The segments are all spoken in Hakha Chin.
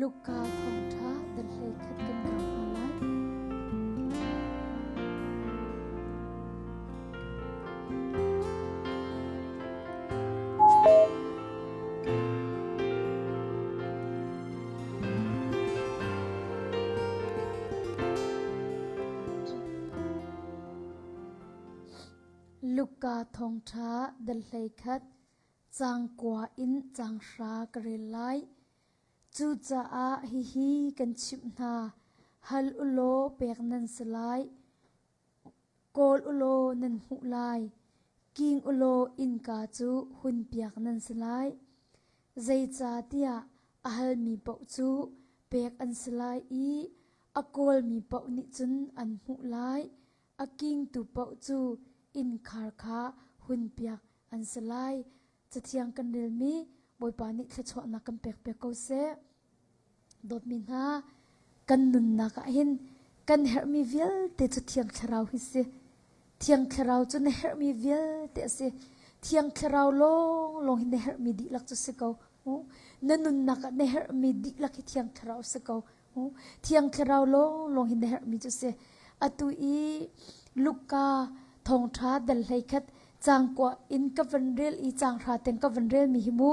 Luka thawngṭha dal 11 kan kau hna lai. Luka thawngṭha dal 11 caang kua in caang hra ka rel lai. Cucaah hihi kan chimh hna, hal u law pek nan si lai, kawl u law nan hmuh lai, king u law innka cu hunpiak nan si lai. Zeicahtiah a halmi paoh cu pek an si lai i a kawlmi paoh nih cun an hmuh lai. A kingtu paoh cu innkhar kha hunpiak an si lai. Cathiang kan relmi Bawipa nih thluachuahnak kan pek piak ko seh. Dawtmi hna, kan nunnak ah hin kan herhmi vialte cu Thiang Thlarau hi si. Thiang Thlarau cu na herhmi vialte a si. Thiang Thlarau lawnglawng hi na herhmi dihlak cu si ko. Na nunnak ah na herhmi dihlak hi Thiang Thlarau si ko. Thiang Thlarau lawnglawng hi na herhmi cu si. Atu i Luka thawngṭha dal 11 caang kua in ka van rel i caang hra teng ka van relmi hi mu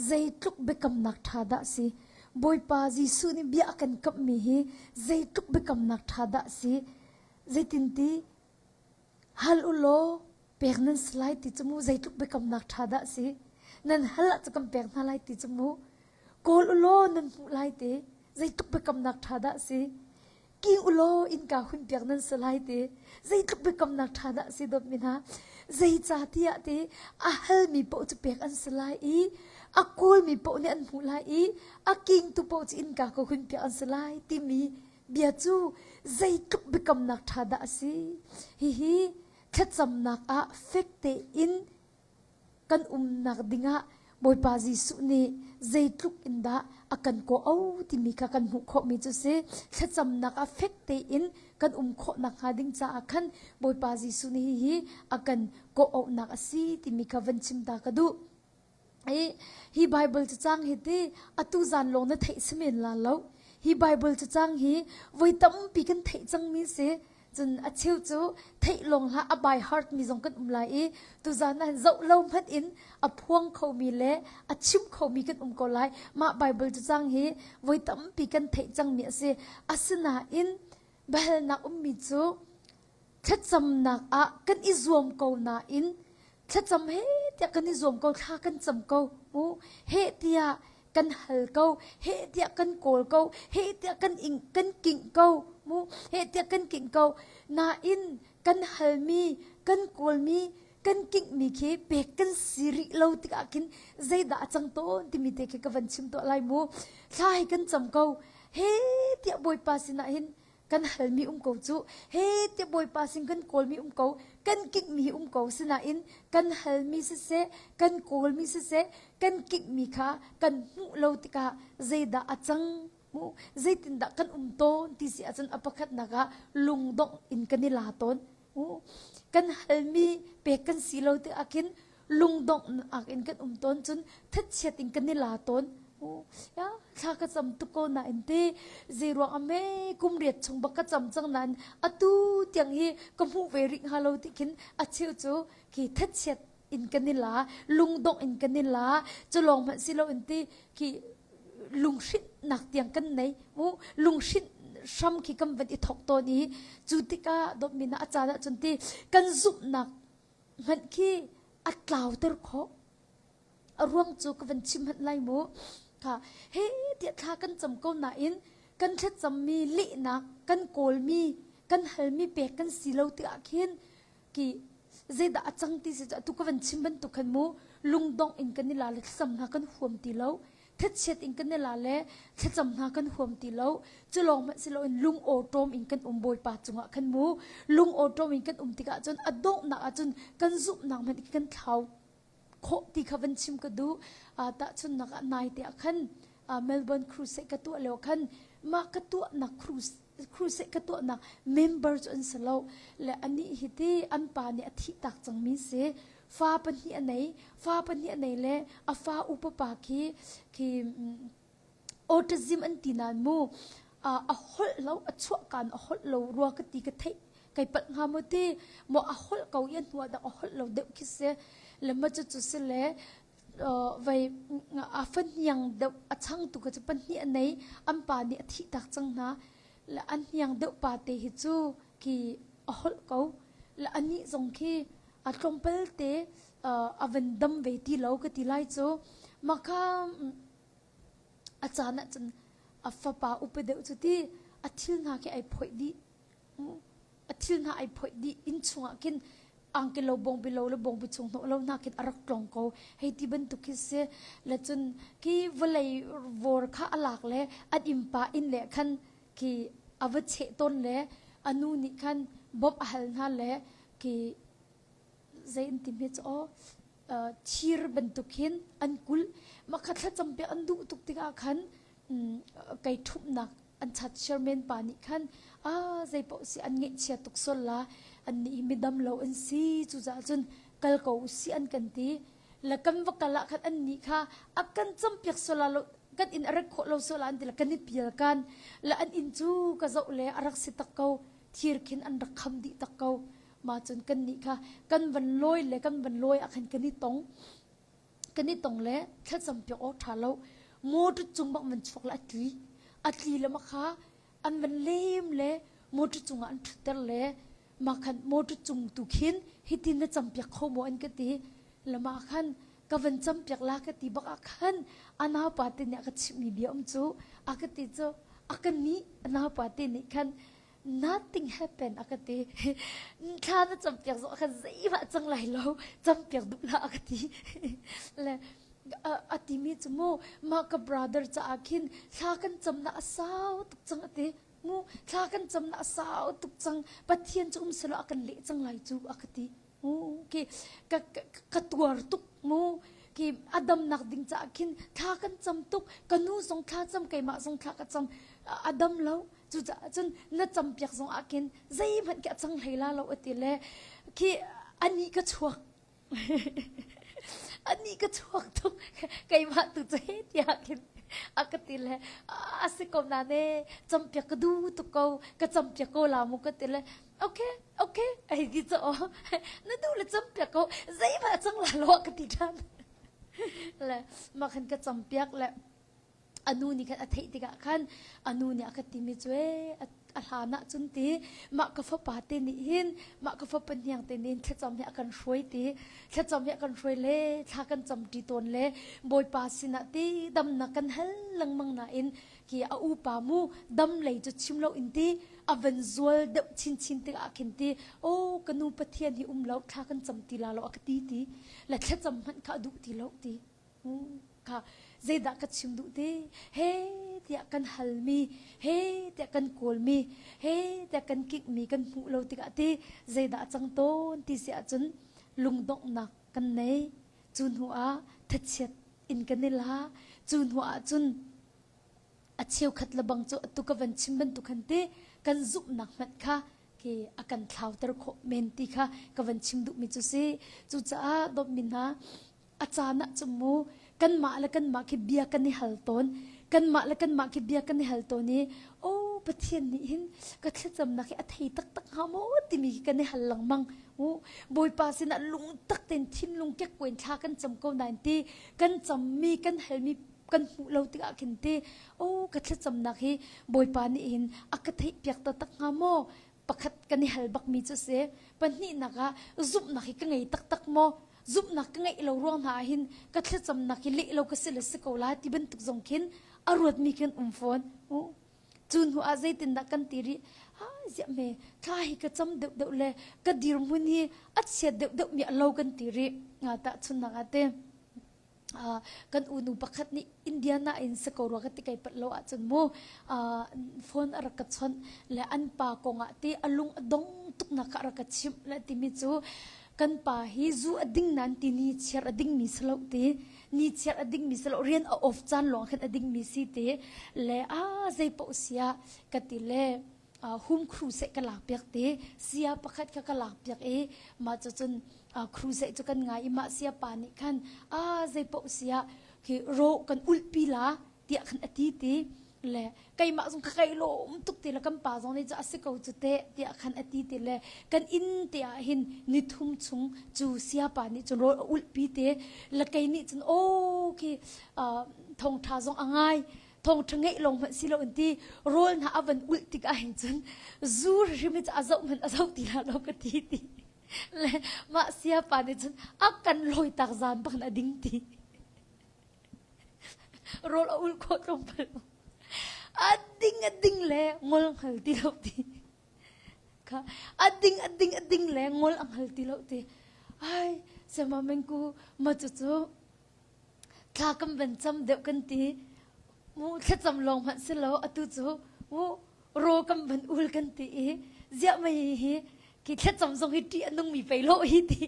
zeitluk biakamnak ṭha dah si. Bawipa Jesuh nih bia a kan kamhmi hi zeitluk biakamnak ṭha dah si. Zeitinti hal u law pek nan si lai ti cu mu zeitluk biakamnak ṭha dah si. Nan hal ah cu kan pek hna lai ti cu mu. Kawl u law nan hmuh lai ti zeitluk biakamnak ṭha dah si. King u law innka hunpiak nan si lai ti zeitluk biakamnak ṭha dah si dawtmi hna. Zeicahtiah ti a halmi paoh cu pek an si lai i a kawlmi paoh nih an hmuh lai i a kingtu paoh cu innka ka hunpiak an si lai timi bia cu zeitluk biakamnak ṭha dah a si. Hihi thlacamnak ah fek tein kan umnak dingah Bawipa Jesuh nih zeitluk in dah a kan kawh timi kha kan hmuh khawhmi cu si. Thlacamnak ah fek tein kan um khawh nakhnga ding caah khan Bawipa Jesuh nih hihi a kan kawh-auhnak a si timi kha van chim ta ka duh. I hi Bible cacang hi ti atu zan lawng na theih si men la lo. Hi Bible cacang hi voi tampi kan theih cangmi si. Cun a cheu cu theih lawng hlah a by heart mi zong kan um lai i tuzan ah zoh lo hmanh in a phuang khomi le a chim khomi kan um ko lai. Mah Bible cacang hi voi tampi kan theih cangmi a si. Asinain biahalnak ummi cu thlacamnak ah kan i zuam ko nain thlacam he tiah kan i zuam ko thla kan cam ko mu heh tiah kan hal ko heh tiah kan kawl ko heh tiah kan ing kan kingh ko mu heh tiah kan kingh ko nain kan halmi kan kawlmi kan kinghmi khi pek kan si rih lo tikah khin zeidah a cang tawn timi te khi ka van chim tuah lai mu thla hi kan cam ko he tiah bawipa sinah hin kan halmi um ko cu he ti bawipa sin kan kawlmi um ko kan kikmi um ko sinain kan halmi siseh kan kawlmi siseh kan kikmi kha kan hmuh lo tikah zeidah a cang mu zeitindah kan um tawn ti si ahcun a pakhatnak ah lungdongh in kan i la tawn mu kan halmi pek kan si lo tikah khin lungdonghnak in kan um tawn cun thatchiat in kan i la tawn ya thla ka cam tuk ko nain te zei ruang ah me kum riat chung bak ka cam cang nain atu tiang hi ka hmuh ve rih hnga lo ti khin a cheu cu khi thatchiat in kan i la lungdongh in kan i la cu lawng hmanh si lo in ti khi lunghrinhnak tiang kan nei mu lunghrinh hram khi kan van i thok tawn i cu tikah dawtmi na a caan ah cun ti kan zumhnak hmanh khi a tlauter khawh. A ruang cu ka van chim hmanh lai mu. Kha he tiah thla kan cam ko nain kan thlacammi lehnak kan kawlmi kan halmi pek kan si lo tikah khin ki zeidah a cang ti si cu atu ka van chim bantuk khan mu lungdongh in kan i la le thlacam hna kan huam ti lo Thlachiat in kan i la le thlacam hna kan huam ti lo. Cu lawng hmanh si loin lung awṭawm in kan um Bawipa cungah khan mu. Lung awṭawm in kan um tikah cun a donghnak ah cun kan zumhnak hmanh kan thlau khawh ti kha van chim ka duh. Tahchunhnak ah naite ah khan Melbourne Crusade ka tuah lio khan mah ka tuahnak crusade ka tuahnak member cu an si lo. Le anih hi ti an pa nih a thih tak cangmi si. Fa pahnih a nei. Fa pahnih a nei le a fa upa pa khi khi. Autism an ti nain mu a holh lo a chuah kaan a holh lo rua ka ti ka theih kai palh hnga maw ti maw a holh ko i a hnu ah dah a holh lo deuh khi si le ma cu cu si le vei a fahniang deuh a changtu kha cu pahnih a nei an pa nih a thih tak cang hna le an hniang deuh pa te hi cu khi a holh ko le anih zong khi a tlawmpal te a van dam ve ti lo ka ti lai cu mah kha a caan ah cun a fapa upa deuh cu ti a thil hna khi ai phoih dih a thil hna ai phoih dih inn chungah khin angki lo bawngbi lo le bawngbi chung hnawh lo hna khin a rak tlong ko hei ti bantuk khi si le cun khi vawlei vor kha a lak le an innpa inn le khan khi a va cheh tawn le a nu nih khan bawmh a hal hna le khi zei an ti hme cu aw thir bantuk hin an kulh mah kha thlacam piak an duh tuk tikah khan kei ṭhumhnak an chat chairman pa nih khan a zei paoh si an ngeihchia tuk sol la an nih hi midam lo an si cucaah cun kal ko si an kan ti le kan va kal ah khan an nih kha a kan campiak sola lo kan inn a rak khawh lo sola an ti le kan i pial kan le an inn cu ka zoh le a rak si tak ko thir khin an rak kham dih tak ko ma cun kan nih kha kan van lawi le kan van lawi ah khan kan i tong kan i tong le thlacam piak awk ṭha lo motor cung bak van chuak le a tli a tli le ma kha an van lem le motor cungah an ṭhutter le ma khan motor cung tu khin hitin na campiak kho maw an ka ti le ma khan ka van campiak la ka ti bak ah khan a naupa te nih a ka chimhmi bia um cu a ka ti cu a ka nih a naupa te nih khan nothing happen a ka ti thla na campiak zong khan zeihmah cang lai lo campiak duh hlah a ka ti le a timi cu mu mah ka brother caah khin thla kan camnak a sau tuk cang a ti mu thla kan camnak a sau tuk cang pathian cu um selaw a kan leh cang lai cu a ka ti mu ki ka ka tuar tuk mu ki a damnak ding caah khin thla kan cam tuk ka nu zong thla cam keimah zong thla ka cam a dam lo Cucaah cun na campiak zong ah khin zeihmanh khi a cang hlei la lo a ti le khi ani ka chuak ani ka chuak tuk keimah tu cu he tiah khin a ka ti le a si ko na ne campiak ka du tuk ko ka campiak ko la mu ka ti le okay okay ai ti cho na du le campiak ko zeihmanh a cang la lo ka ti ṭhan le mah khan ka campiak le a nu nih khan a theih tikah khan a nu nih a ka timi cu ee a hlan ah cun ti mah ka fapa te nih hin mah ka fapa hniang te nih hin thlacam hi a kan hruai ti thlacam hi a kan hruai le thla kan cam ṭi tawn le bawipa sinah ti damnak kan hal lengmang nain khi a upa mu dam lei cu chim lo in ti a van zual deuh chinchin tikah khin ti oh ka nu pathian hi um lo thla kan cam ti la lo a ka ti ti le thlacam hmanh kha a duh ti lo ti Kha zeidah ka chim duh ti? He tiah kan halmi, he tiah kan kawlmi, he tiah kan kikmi kan hmuh lo tikah ti zeidah a cang tawn ti si ahcun lungdonghnak kan nei. Cu hnu ah thachiat in kan i la. Cu hnu ah cun a cheukhat le bang cu atu ka van chim bantuk khan ti kan zumhnak hmanh kha khi a kan thlauter khawh men ti kha ka van chim duhmi cu si. Cucaah dawtmi hna A caan ah cun mu kanmah le kanmah khi bia kan i hal tawn. Kanmah le kanmah khi bia kan i hal tawn i oh Pathian nih hin ka thlacamnak hi a thei taktak hnga maw timi khi kan i hal lengmang. U Bawipa sinah lungtak tein thinlung kekkuai in thla kan cam ko nain ti kan cammi kan halmi kan hmuh lo tikah khin ti oh ka thlacamnak hi Bawipa nih hin a ka theihpiak taktak hnga maw pakhat kan i hal bakmi cu si pahnihnak ah zumhnak hi ka ngei taktak maw zumhnak ka ngeih lo ruang hna ah hin ka thlacamnak hi leh lo ka si le si ko la ti bantuk zong khin a ruatmi khin um fawn cu hnu ah zeitindah kan ti rih ziah me thla hi ka cam deuh deuh le ka dirhmun hi a chiat deuh deuh mi a lo kan ti rih nga tahchunnak ah te kan unu pakhat nih Indiana in si ko rua ka ti kai pat lo ahcun mu phone a rak ka chawnh le an pa kong ah ti a lung a dong tuk nak kha a rak ka chimh le timi cu kan pa hi zu a ding nan ti ni chiar a ding mi si lo ti ni chiar a ding mi si lo rian a off caan lawng khan a ding mi si ti le a zei paoh sia ka ti le home crusade ka lak piak te sia pakhat kha ka lak piak i mah cu cun crusade cu kan ngai i mah sia pa nih khan a zei paoh sia khi ro kan ulh pi la. tiah khan a ti ti le keimah zong ka kai lawm tuk ti le kan pa zong nih cu a si ko cu te tiah khan a ti ti le kan inn te ah hin ni thum chung cu siapa nih cun rawl a ulhpi te le kei nih cun aw khi thawngṭha zong a ngai thawngṭha ngeih lawng hmanh si lo in ti rawl hna a van ulh tik ah hin cun zu hrim hi cu a zoh hmanh a zoh ti hlah lo ka ti ti le mah siapa nih cun a kan lawi tak zan bak a ding ti rawl a ul khawh tlawmpal a ding a ding le ngol hngal ti lo ti kha a ding a ding a ding le ngol a hngal ti lo ti ai sema mengku ma cu cu thla kan van cam deuh kan ti mu thlacam lawng hmanh si lo atu cu mu ro kan van ul kan ti i ziah mei hi khi thlacam zong hi ṭih a nungmi pei lawh hi ti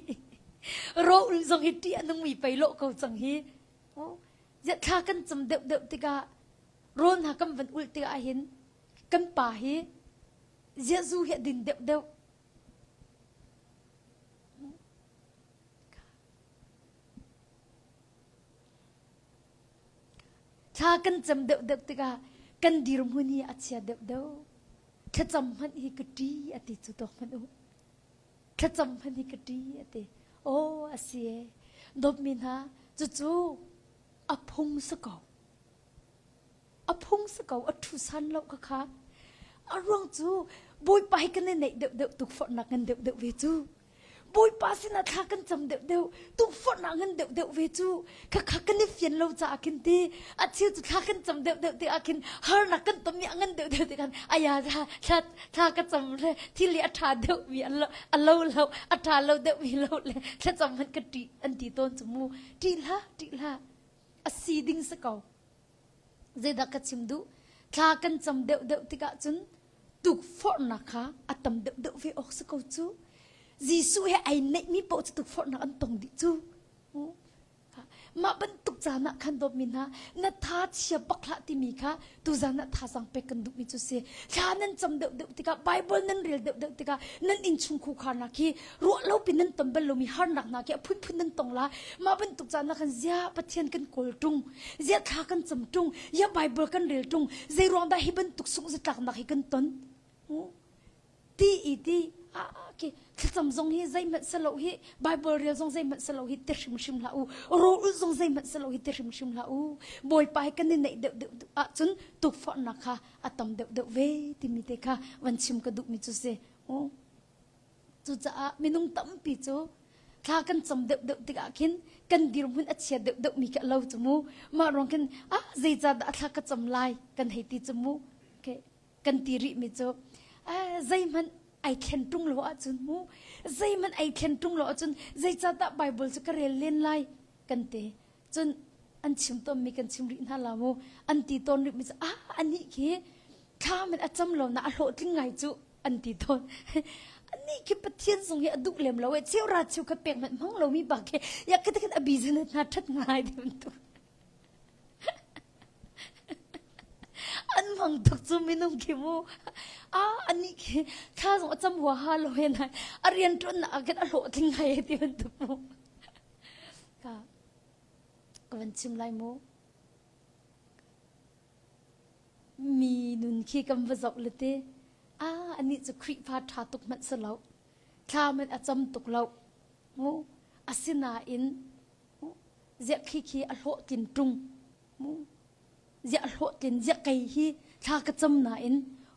ro ul zong hi ṭih a nungmi pei lawh ko cang hi ziah thla kan cam deuh deuh tikah rawl hna kan van ulh tikah hin kan pa hi ziah zu hi a din deuh deuh Thla kan cam deuhdeuh tikah kan dirhmun hi a chia deuhdeuh. Thlacam hmanh hi ka ṭi a ti cu tawk hmanh u. Thlacam hmanh hi ka ṭi a ti. Aw a si e. Dawtmi hna, cucu a phung si ko. A phung si ko, a ṭhu san lo kha kha. A ruang cu Bawipa hi kan i neih deuhdeuh tukforhnak ngan deuhdeuh ve cu. Bawipa sinah thla kan cam deuhdeuh, tukforhnak ngan deuhdeuh ve cu. Khakha kan i fian lo caah khin ti, a cheu cu thla kan cam deuhdeuh ti ah khin harnak kan tonmi a ngan deuhdeuh ti khan aya thla thla thla ka cam le thil hi a ṭha deuhmi a lo a lo lo a ṭha lo deuhmi lo le thlacam hmanh ka ṭih an ti tawn cu mu. Ṭih hlah, ṭih hlah. A si ding si ko. Zeidah ka chim duh? Thla kan cam deuhdeuh tikah cun tukforhnak kha a tam deuhdeuh ve awk si ko cu. Jesuh he ai neihmi paoh cu tukforhnak an tong dih cu. Mah bantuk caan ah khan dawtmi hna na tha chia bak hlah timi kha tuzan ah thazaang pek kan duhmi cu si. Thla nan cam deuhdeuh tikah Bible nan rel deuhdeuh tikah nan innchung khuakharnak hi ruah lo pi nan ton bal lomi harnak hna khi a phunphun nan tong la. Mah bantuk caan ah khan zia Pathian kan kawl ṭung ziah thla kan cam ṭung ziah Bible kan rel ṭung zei ruang dah hi bantuk sungh zatlaknak hi kan ton ti i ti ah khi thlacam zong hi zeihmanh salo hi Bible rel zong zeihmanh salo hi ti hrimhrim hlah u rawl zong zeihmanh salo hi ti hrimhrim hlah u Bawipa hi kan i neih deuh deuh ahcun tukforhnak kha a tam deuh deuh ve timi te kha van chim ka duhmi cu si Cucaah minung tampi cu thla kan cam deuhdeuh tikah khin kan dirhmun a chia deuhdeuhmi khi a lo cu mu. Mah ruang khin ah zeicahdah a thla ka cam lai kan hei ti cu mu. Okay. Kan ti rihmi cu ah, zeihmanh ai thlen ṭung lo ahcun mu zeihmanh ai thlen ṭung lo ahcun zeicahdah Bible cu ka rel len lai kan ti. Cun an chim tawnmi kan chim rih hna la mu. An ti tawn rihmi cu ah anih khi thla men a cam lo na a hlawhtling ngai cu an ti tawn. Anih khi Pathian zong hi a duh lem lo e cheu ra cheu khat pek hmanh hmang lomi bak khi ya khi khin a business hna that ngai ti bantuk. An hmang tuk cu minung khi mu. Ah anih khi thla zong a cam huaha lo he nai a rian ṭuannak ah khin a hlawhtling ngai e ti bantuk mu. Ka ka van chim lai mu. Mi nun khi kan va zoh le te ah anih cu Khrihfa ṭha tuk hmanh si lo. Thla hmanh a cam tuk lo. Mu asinain ziah khi khi a hlawhtlin ṭung. Mu ziah a hlawhtlin ziah kei hi thla ka cam nain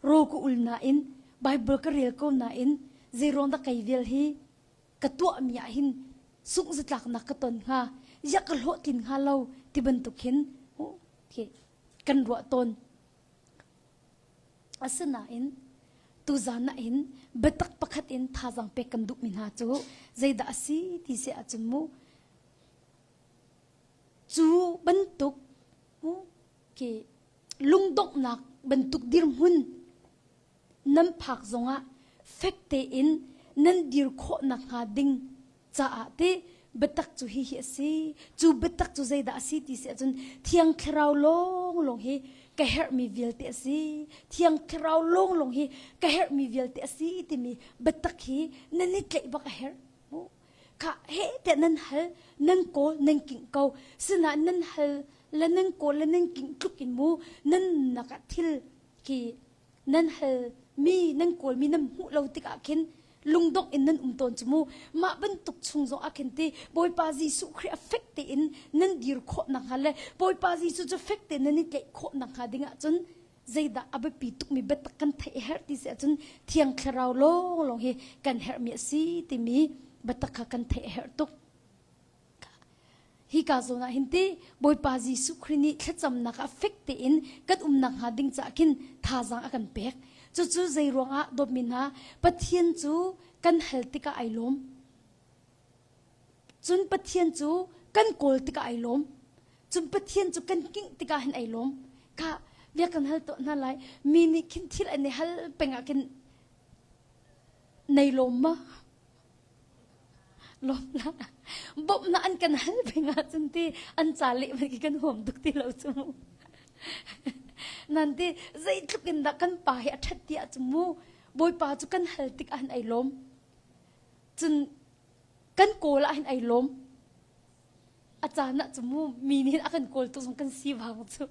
ro ka ul nain Bible ka rel ko nain zeiruang dah kei vial hi ka tuahmi ah hin sungh zatlaknak ka ton hnga ziah ka hlawhtlin hnga lo ti bantuk hin kan ruah tawn asinain tuzan ah hin biatak pakhat in thazaang pek kan duhmi hna cu zeidah a si ti si ahcun mu cu bantuk mu khi lungdonghnak bantuk dirhmun nan phak zongah fek tein nan dir khawh nakhnga ding caah ti biatak cu hihi a si cu biatak cu zeidah a si ti si ahcun thiang thlarau lawnglawng hi ka herhmi vialte a si thiang thlarau lawnglawng hi ka herhmi vialte a si timi biatak hi nan i tlaih bak a herh kha he tiah nan hal nan kawl nan kingh ko sinain nan hal. le nan kawl le nan king tluk in mu nan nak ah thil khi nan hal mi nan kawl mi nan hmuh lo tikah khin lungdongh in nan um tawn cu mu. Mah bantuk chung zong ah khin ti Bawipa Jesuh Khrih a fek tein nan dir khawh nakhnga le Bawipa Jesuh cu fek tein nan i tlaih khawh nakhnga ding ahcun zeidah a biapi tukmi biatak kan theih a herh ti si ahcun Thiang Thlarau lawnglawng hi kan herhmi a si timi biatak kha kan theih a herh tuk. Hika zawn ah hin ti Bawipa Jesuh Khrih nih thlacamnak ah fek tein kan umnak hnga ding caah khin thazaang a kan pek. Cucu zei ruangah dawtmi hna Pathian cu kan hal tikah ai lawm. Cun Pathian cu kan kawl tikah ai lawm. Cun Pathian cu kan kingh tikah hin ai lawm. Kha bia kan hal tuah hna lai. Mi nih khin thil an i hal peng ah khin nei lawm ma? Lawmnak bawmhnak an kan hal peng ahcun ti an ca leh man khi kan huam tuk ti lo cu mu. Nan ti zeitluk in dah kan pa hi a ṭhat ti ahcun mu Bawipa cu kan hal tik ah hin ai lawm. Cun kan kawl ah hin ai lawm. A caan ah cu mu mi nih a kan kawl tuk zong kan si vang cu.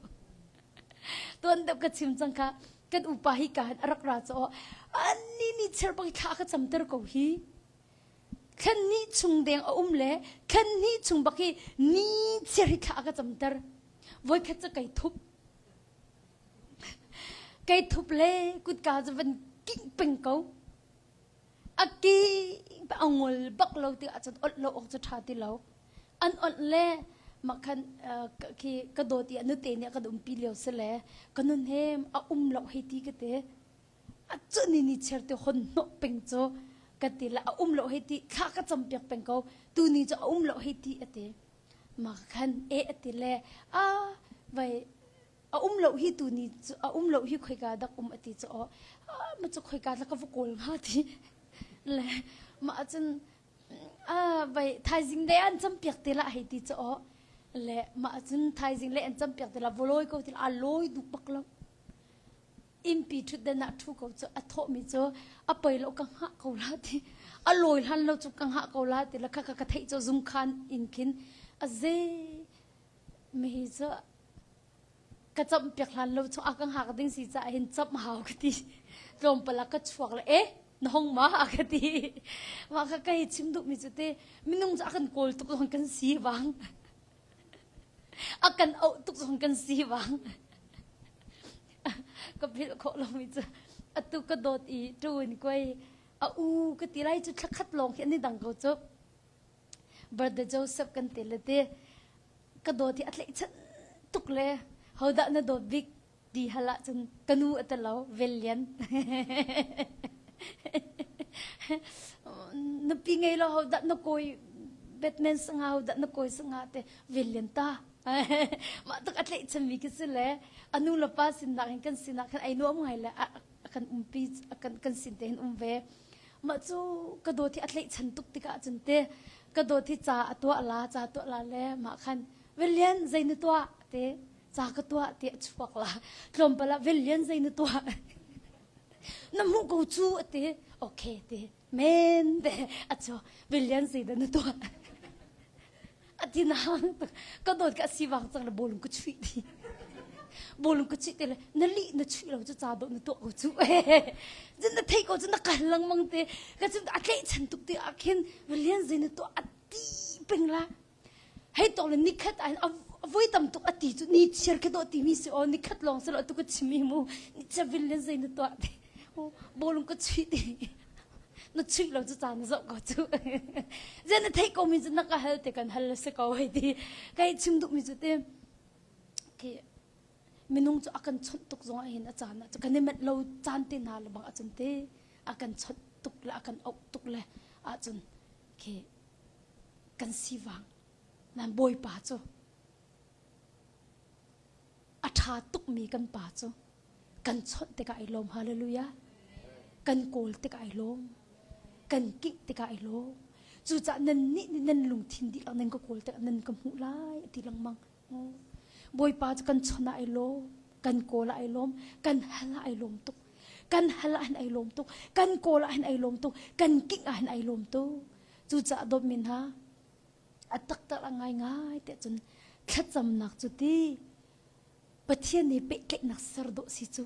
Tuan deuh ka chim cang kha kan upa hi ka hin a rak ra cu an ni ni cher bak thla ka camter ko hi. Thlan ni chung deng a um le thlan ni chung bak hi ni chiar hi thla ka camter. Voikhat cu kai thup. Kai thup le kutka cu van king peng ko. A ki a ngol bak lo ti ahcun olh lo awk cu ṭha ti lo. An olh le mah khan khi ka dawt i a nute nih a kan umpi lio si le ka nun he a um lo hei ti ka ti. A cu ni ni chiar ti hon hnawh peng cu ka ti le a um lo hei ti thla ka cam piak peng ko tu ni cu a um lo hei ti a ti. Mah khan e a ti le a vai a um lo hi tu ni cu a um lo hi khoika dak um ati cu aw ma cu khoika la ka va kawl hnga ti le mah cun a vai thaizing le an cam piak te la hei ti cu aw le mah cun thaizing le an cam piak te la volawi ko ti a lawi duh bak lo innpi ṭhutdan ah ṭhu ko cu a thawhmi cu a poi lo ka hngah ko la ti a lawi hlan lo cu ka hngah ko la ti la kha ka theih cu zungkhan in khin a ze mi hi cu ka camh piak hlan lo chung a ka hngak ding si caah hin camh hau ka ti tlawmpal ah ka chuak le eh na hong ma a ka ti mah kha ka hi chim duhmi cu te minung cu a kan kawl tuk zong kan si bang a kan auh tuk zong kan si bang ka philh khawh lomi cu atu ka dawt i ṭuin kuai a u ka ti lai cu thlakhat lawng khi an i dang ko cu Brother Joseph kan ti le ti ka dawt hi a tlaihchan tuk le hodah na dawt bik ti hal ahcun ka nu a telo Vellian nupi ngei lo hodah na kawi Batman sanga hodah na kawi sanga te Vellian ta mah tuk a tlaihchan mi khi si le a nu le pa sinnak in kan sinak khan ai nuam ngai le a kan umpi kan kan sin te hin um ve Mah cu ka dawt hi a tlaihchan tuk tikah cun te ka dawt hi ca a tuah la ca tuah la le mah khan Velian zei na tuah te ca ka tuah ti a chuak la tlawmpal ah Velian zei na tuah na hmuh ko cu a ti okay ti men te a chu Velian zei dah na tuah a ti nang ka dawt ka si wang cang le bolung ka chuih ti bolung ka chuih te le na li na chuih lo cu ca dawh na tuah ko cu cun na theih ko cu na kal lengmang te ka cun a tlaih chan tuk ti ah khin lian zei na tuah a ti peng la hei tok le nikhat ah voi tam tuk a ti cu ni chiar ke dawh ti mi si o nikhat lawng se lo tu ka chim mi mu ni chiar vil lian zei na tuah ti bolung ka chuih ti na chuih lo cu caan na zoh ko cu zen na theih ko mi cu na ka hal te kan hal si ko hei ti kai chim duh mi cu te khi minung cu a kan chawnh tuk zong ah hin a caan ah cu kan i manh lo caan te hna le bang ahcun te a kan chawnh tuk le a kan auh tuk le ahcun khi kan si vang nan bawipa cu A ṭha tukmi kan Pa cu kan chawnh tikah ai lawm. Hallelujah. Kan kawl tikah ai lawm. Kan kingh tikah ai lawm. Cucaah nannih nih nan lungthin dihlak nan ka kawl tikah nan ka hmuh lai a ti lengmang. Bawipa cu kan chawnh ah ai lawm. Kan kawl ah ai lawm. Kan hal ah ai lawm tuk. Kan hal ah hin ai lawm tuk. Kan kawl ah hin ai lawm tuk. Kan kingh ah hin ai lawm tuk. Cucaah dawtmi hna, a taktak a ngaingai tiah cun. Thlacamnak cu ti Pathian he pehtlaihnak ser dawh si cu.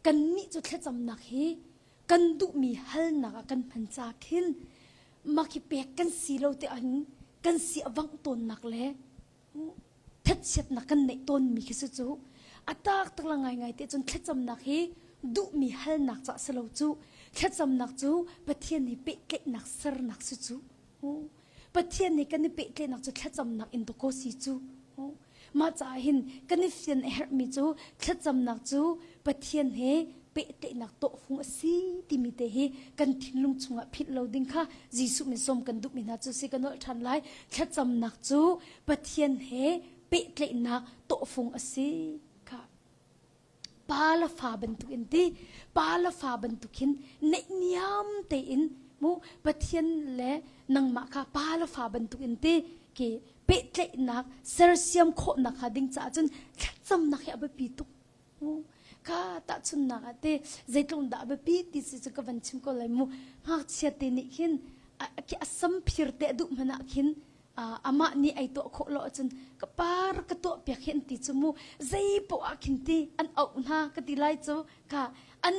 Kannih cu thlacamnak hi kan duhmi halnak ah kan hman ca khin mah khi pek kan si lo te ahhin kan si a vangh tawnnak le thatchiatnak kan neih tawnmi khi si cu a taktak la ngaingai te cun thlacamnak hi duhmi halnak cah si lo cu thlacamnak cu Pathian he pehtlaihnak sernak si cu Pathian nih kan i pehtlaihnak cu thlacamnak in dawkaw si cu. Mah caah hin kan i fian a herhmi cu thlacamnak cu Pathian he pehtlaihnak tawhfung a si timi te hi kan thinlung chungah philh lo ding kha Jesuh min sawm kan duhmi hna cu si ka nolh ṭhan lai. Thlacamnak cu Pathian he pehtlaihnak tawhfung a si kha. Pa le fa bantuk in ti pa le fa bantuk hin neihniam tein mu Pathian le nangmah kha pa le fa bantuk in ti ki pehtlaihnak sersiam khawhnak kha ding caah cun thlacamnak hi a biapi tuk mu kha tahchunnak ah te zeitluk dah a biapi ti si cu ka van chim ko lai mu ngakchia te nih khin a sam phir te a duh hmanh ah khin amah nih ei tuah khawh lo ahcun ka par ka tuah piak hi an ti cu mu zei poah ah khin ti an auh hna ka ti lai cu ka an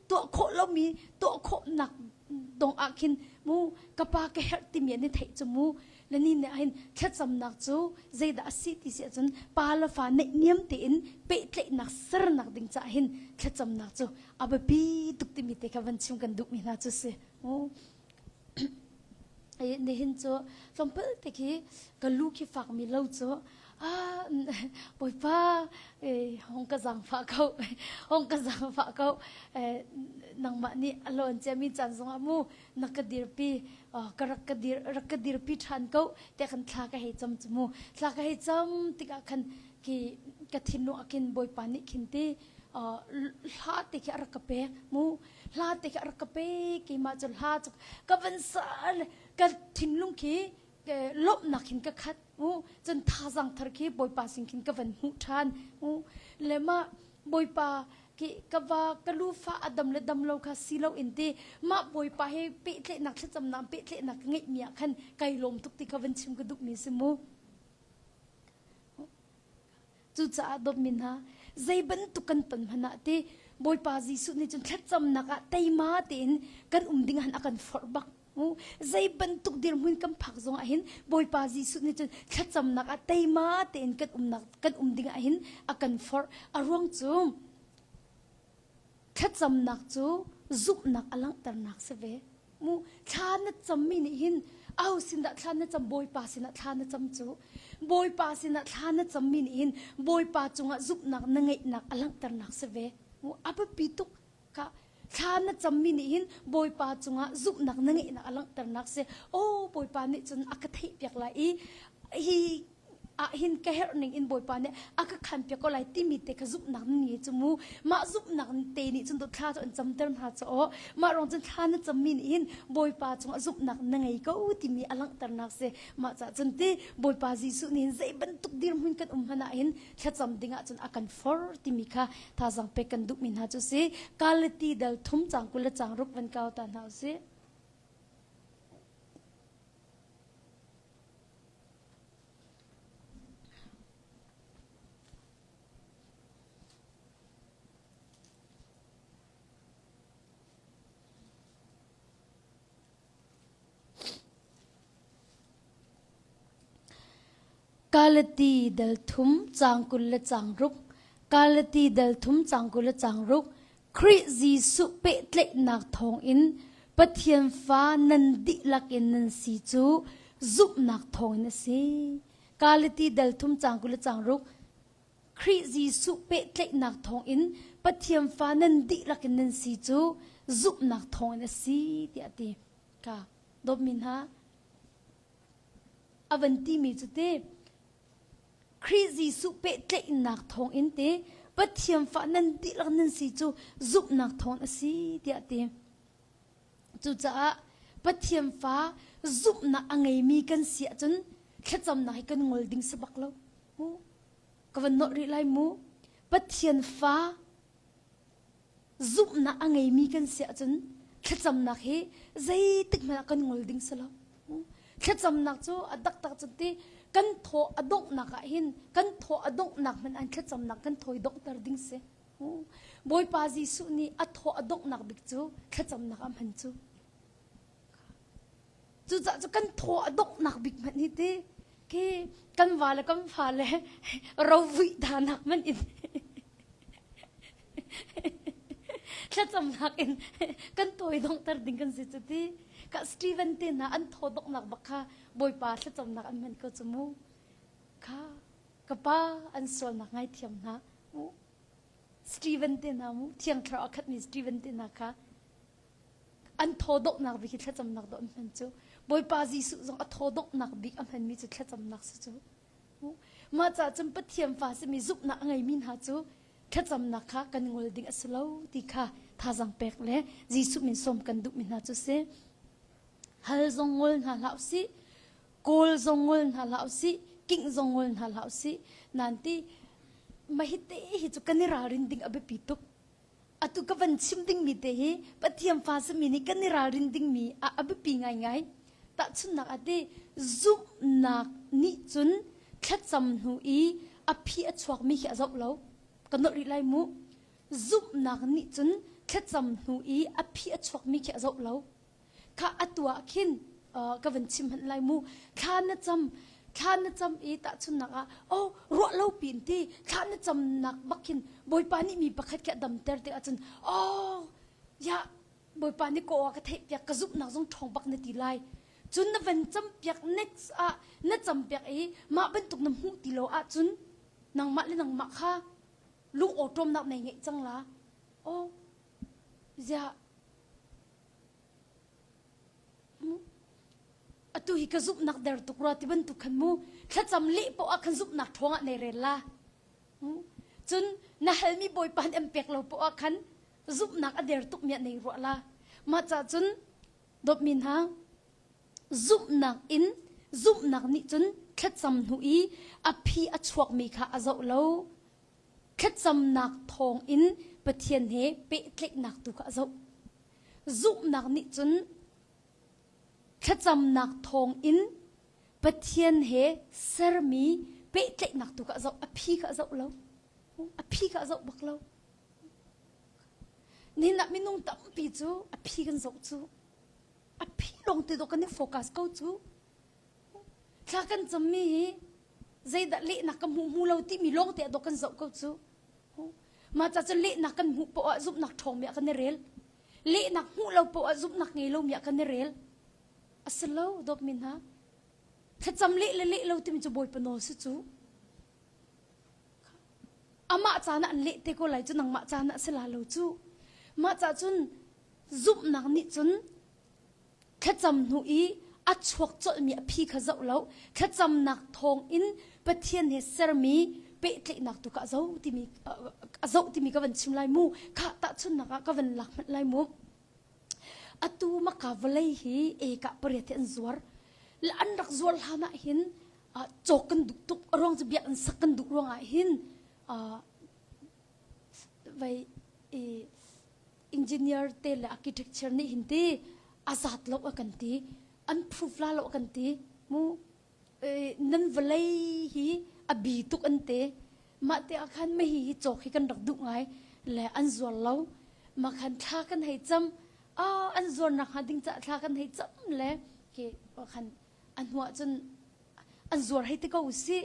tuah khawh lomi tuah khawhnak dong ah khin mu ka pa ka herh timi an i theih cu mu le ni nih hin thlacamnak cu zeidah a si ti si ahcun pa le fa neihniam tein pehtlaihnak sernak ding caah hin thlacamnak cu a biapi tuk timi te kha van chim kan duhmi hna cu si mu Nihin cu tlawmpal te khi ka lu khi fakmi lo cu ah Bawipa hong ka zaangfah ko hong ka zaangfah ko nangmah nih a lawn ciami caan zongah mu na ka dirpi ka rak ka dir rak ka dirpi ṭhan ko tiah khan thla ka hei cam cu mu thla ka hei cam tikah khan khi ka thinlung ah khin Bawipa nih khin ti hla te khi a rak ka pek mu hla te khi a rak ka pe keimah cu hla cu ka van sa ka thinlung khi lawmhnak hin ka khat u cun thazang thar khi bawipa sin khin ka van hmuh ṭhan u le mah bawipa ki ka va ka lu fa a dam le dam lo kha si lo in ti mah bawipa he pehtlaihnak thlacamnak pehtlaihnak ka ngeih mi ah khan kai lawm tuk ti kha van chim ka duh mi si mu Cucaah dawtmi hna, zei bantuk kan ton hmanh ah ti Bawipa Jesuh nih cun thlacamnak ah teima tein kan um ding han a kan forh bak. Zei bantuk dirhmun kan phak zong ah hin Bawipa Jesuh nih cun thlacamnak ah teima tein kan umnak kan um ding ah hin a kan forh. A ruang cu Thlacamnak cu zumhnak a langhternak si ve. Mu thla na cammi nih hin aho sin dah thla na cam Bawipa sinah thla na cam cu Bawipa sinah thla na cammi nih hin Bawipa cungah zumhnak na ngeihnak a langhternak si ve. Mu a biapi tuk ka thla na cammi nih hin Bawipa cungah zumhnak na ngeihnak a langhternak si. Oh Bawipa nih cun a ka theihpiak lai i hi ah hin ka herh ning in Bawipa nih a ka khan piak ko lai timi te kha zumhnak nan ngei cu mu mah zumhnak te nih cun thla cu an camter hna cu aw mah rong cun thla na cammi nih hin Bawipa cungah zumhnak na ngei ko timi a langhternak si mah cah cun ti Bawipa Jesuh nih hin zei bantuk dirhmun kan um hmanh ah hin thlacam ding ah cun a kan for timi kha thazang pek kan duhmi hna cu si Galati dal thum cang 20 le cang ruk van kau ta hna usih Kalati dal thum cang 20 le cang ruk Kalati dal thum cang 20 le cang ruk Khrih Jesuh pehtlaihnak thawngin Pathian fa nan dihlak in nan si cu zumhnak thawngin a si. Galati dal thum cang 20 le cang ruk Khrih Jesuh pehtlaihnak thawngin Pathian fa nan dihlak in nan si cu zumhnak thawngin a si tiah a ti. Ka dawtmi hna a van timi cu ti Khrih Jesuh pehtlaihnak thawngin te Pathian fa nan dihlak nan si cu zumhnak thawng a si tiah a ti. Cucaah Pathian fa zumhnak a ngeimi kan si ahcun thlacamnak hi kan ngol ding si bak lo. Mu ka van nolh rih lai mu. Pathian fa zumhnak a ngeimi kan si ahcun thlacamnak hi zeitik hmanh ah kan ngol ding si lo. Thlacamnak cu a taktak cun ti. Kan thaw a donghnak ah hin kan thaw a donghnak hmanh an thlacamnak kan thawi donghter ding si. Bawipa Jesuh nih a thaw a donghnak bik cu thlacamnak ah hman cu. Cucaah cu kan thaw a donghnak bik hmanh hi ti khi kan va le kan fa le rovuih danak hmanh in thlacamnak in kan tawi donghter ding kan si cu ti. Ka Steven te hna an thaw donghnak bak kha Bawipa thlacamnak an hman ko cu mu. Kha ka pa an sualnak ngaithiam hna mu. Steven te hna mu thiang thlarau a khatmi Steven te hna kha an thaw donghnak bik hi thlacamnak dawh an hman cu Bawipa Jesuh zong a thaw donghnak bik a hmanmi cu thlacamnak si cu. Mah caah cun Pathian fa simi zumhnak a ngeimi hna cu thlacamnak kha kan ngol ding a si lo ti kha thazaang pek le Jesuh min sawm kan duhmi hna cu si. Hal zong ngol hna hlah usih, kawl zong ngol hna hlah usih, kingh zong ngol hna hlah usih. Nan ti mahite hi cu kan i ralrin ding a biapi tuk. Atu ka van chim dingmi te hi Pathian fa simi nih kan i ralrin dingmi a a biapi ngaingai. Tahchunhnak ah ti zumhnak nih cun thlacam hnu i a phi a chuakmi khi a zoh lo. Ka nolh rih lai mu. Zumhnak nih cun thlacam hnu i a phi a chuakmi khi a zoh lo. Kha atu ah khin ka van chim hmanh lai mu. Thla na cam, thla na cam i tahchunhnak ah oh ruah lo piin ti thla na camnak bak khin Bawipa nih mi pakhat khi a damter ti ahcun oh ya Bawipa nih ka aw ka theih piak ka zumhnak zong ṭhawng bak na ti lai. Cun na van cam piak next ah na cam piak i mah bantuk na hmuh ti lo ahcun nangmah le nangmah kha lung awṭawmnak nei ngeih cang la. Oh ziah Atu hi ka zumhnak der tuk rua ti bantuk khan mu thlacam leh poah ah khan zumhnak ṭhawng ah nei rel la. Cun na halmi Bawipa nih an pek lo poah ah khan zumhnak a der tuk mi ah nei ruah la. Mah cah cun dawtmi hna zumhnak in zumhnak nih cun thlacam hnu i a phi a chuakmi kha a zoh lo. Thlacamnak thawng in Pathian he pehtlaihnak tu kha a zoh. Zumhnak nih cun thlacamnak thawng in Pathian he sermi pehtlaihnak tu kha a zoh. A phi kha a zoh lo. A phi kha a zoh bak lo. Nihin ah minung tampi cu a phi kan zoh cu. A phi lawng te dawh kan i focus ko cu. Thla kan cammi hi zeidah lehnak ka hmuh hmu lo timi lawng te ah dawh kan zoh ko cu. Mah ca cun lehnak kan hmuh poah ah zumhnak ṭhawngmi ah kan i rel. Lehnak hmuh lo poah ah zumhnak ngei lomi ah kan i rel. A si lo, dawtmi hna. Thlacam leh le leh lo timi cu Bawipa nawl si cu. Amah caan ah an leh te ko lai cu nangmah caan ah si la lo cu. Mah ca cun zumhnak nih cun Thlacam hnu i a chuak colhmi a phi kha zoh lo, thlacamnak thawngin Pathian he sermi pehtlaihnak tu kha a zoh timi a zoh timi ka van chim lai mu. Khah tahchunhnak ah ka van lak hmanh lai mu. Atu maka vawlei hi eka pariat hi an zuar. Le an rak zuar hlan ah hin cawk kan duh tuk. A ruang cu biakinn sak kan duh ruangah hin vai i engineer te le architecture nih hin ti a zat lo a kan ti an proof la lo a kan ti mu nan vawlei hi a bi tuk an te mah te ah khan mei hi cawk hi kan rak duh ngai le an zuar lo mah khan thla kan hei cam a an zuar nak hnga ding ca thla kan hei cam le ke khan a hnuah cun an zuar hei ti ko si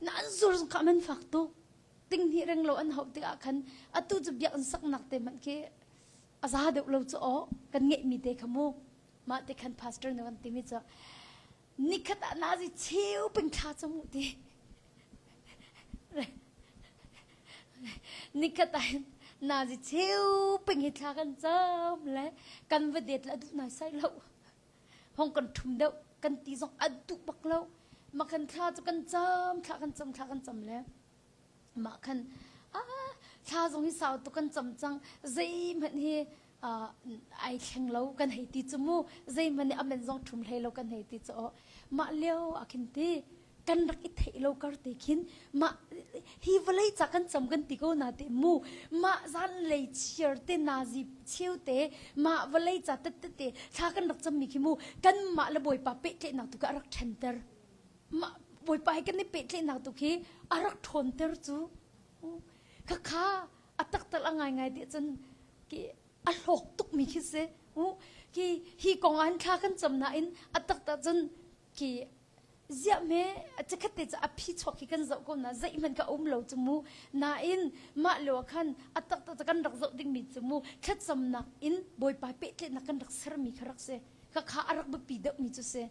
na an zuar zong kha man fak tuk Tinghnih renglo an hauh tikah khan atu cu biakinn saknak te hmanh khi a za deuh lo cu aw kan ngeihmi te kha mu mah te khan pastor nih kan timi cu nikhat ah nazi cheu ping thla cu mu ti nikhat ah nazi cheu ping hi thla kan cam le kan va det le a duh nai sai lo hong kan ṭhum deuh kan ti zong a duh bak lo mah khan thla cu kan cam thla kan cam thla kan cam le mah khan ah thla zong hi sau tuk kan cam cang zeihmanh hi ai thleng lo kan hei ti cu mu zeihmanh nih amen zong ṭhum hlei lo kan hei ti cu mah lio ah khin ti kan rak i theih lo kar te khin mah hi vawlei ca kan cam kan ti ko na te mu mah zan lei chiar te nazi cheu te mah vawlei ca tet te te thla kan rak cam mi khi mu kan mah le bawipa pehtlaihnak tu ka rak ṭhenter mah. Bawipa he kan i pehtlaihnak tu khi a rak ṭhawnter cu. Khakha a taktak a ngaingai ti cun ki a hlawk tukmi khi si. Ki hi kong ah hin thla kan cam nain a taktak cun ki ziah me chikhat te cu a phi chuak khi kan zoh ko na zeihmanh kha um lo cu mu nain mah lio ah khan a taktak kan rak zoh dingmi cu mu thlacamnak in Bawipa pehtlaihnak kan rak sermi kha rak si kha kha a rak biapi deuhmi cu si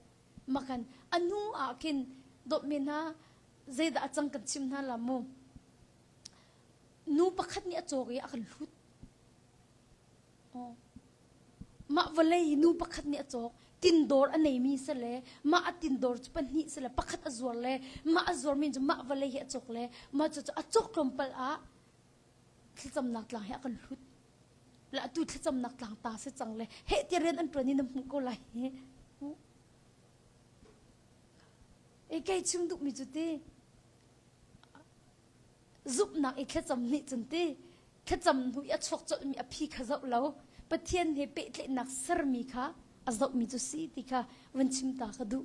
makan a hnu ah khin dawtmi hna zeidah a cang kan chim hna la mu nu pakhat nih a cawk i a kan hlut Mah vawlei nu pakhat nih a cawk. Tindawr a neimi si le mah a tindawr cu pahnih si le pakhat a zuar le mah a zuarmi cu mah vawlei hi a cawk le mah cu a cawk tlawmpal ah thlacamnak tlang hi a kan hlut. Le atu thlacamnak tlang ta si cang le heh ti rian an ṭuan i na hmuh ko lai hi. E kei chim duhmi cu ti Zumhnak i thlacam nih cun ti thlacam hnu i a chuak colhmi a phi kha zoh lo Pathian he pehtlaihnak sermi kha a zohmi cu si ti kha vun chim ta ka duh.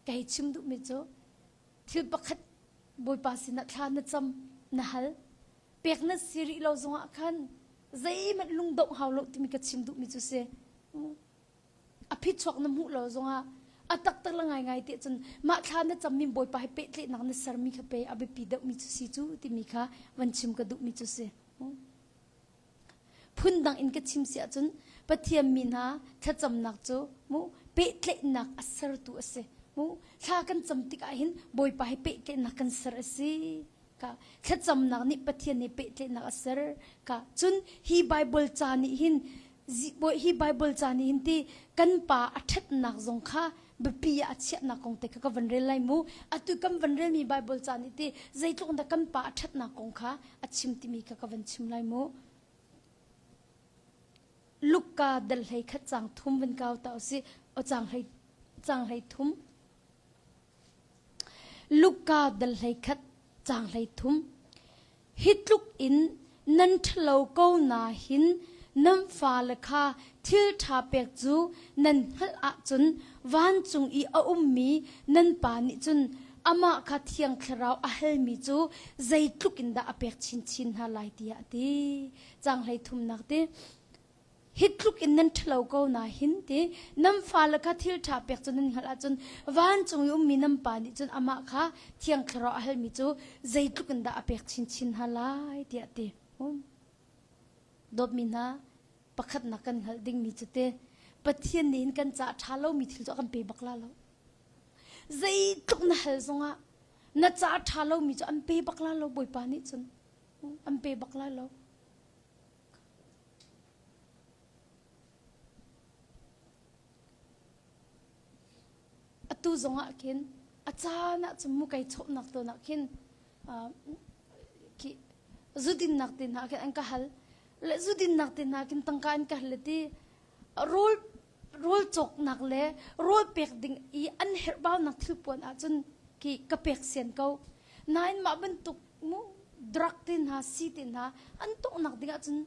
Kei chim duhmi cu thil pakhat Bawipa sinah thla na cam na hal pek na si rih lo zongah khan zeihmanh lungdongh hau lo timi ka chim duhmi cu si. A phichuak na hmuh lo zongah a taktak le ngaingai ti cun mah thla na cammi Bawipa he pehtlaihnak na sermi kha pe a biapi deuhmi cu si cu timi kha van chim ka duhmi cu si. Phundang in ka chim si ahcun Pathian mi hna thlacamnak cu mu pehtlaihnak a sertu a si. Mu thla kan cam tikah hin Bawipa he pehtlaihnak kan ser a si. Ka thlacamnak nih Pathian he pehtlaihnak a ser. Ka cun hi Bible ca nih hin hi Bible ca nih hin ti kan pa a ṭhatnak zong kha biapi ah a chiahnak kong te kha ka van rel lai mu. Atu kan van relmi Bible ca nih ti zeitluk dah kan pa a ṭhatnak kong kha a chim timi kha ka van chim lai mu. Luka dal hlei khat cang thum van kau ta usih. O cang hlei cang hlei thum. Luka dal hlei khat cang hlei thum. Hi tluk in nan ṭhalo ko nain nan fale kha thil ṭha pek cu nan hngalh ahcun vancung i a ummi nan Pa nih cun amah kha Thiang Thlarau a halmi cu zeitluk in dah a pek chinchin hna lai tiah a ti. Caang 33 ti. Hi tluk in nan ṭhalo ko nahin ti nan fale kha thil ṭha pek cu nan hngalh ahcun vancung i ummi nan Pa nih cun amah kha Thiang Thlarau a halmi cu zeitluk in dah a pek chinchin hna lai tiah a ti. Dawtmi hna, pakhatnak kan hngalh dingmi cu te Pathian nih hin kan caah ṭha lomi thil cu a kan pe bak la lo. Zeitluk na hal zongah na caah ṭha lomi cu an pe bak la lo Bawipa nih cun an pe bak la lo. Atu zongah khin a caan ah cun mukai chawhnak tawn ah khin khi zudinnak te hna khin an ka hal le zudinnak te hna khin tangka an ka hal le ti rawl rawl cawknak le rawl pek ding i an herhbaunak thilpuan ahcun khi ka pek sian ko nain mah bantuk mu drug te hna si te hna an tawhnak ding ahcun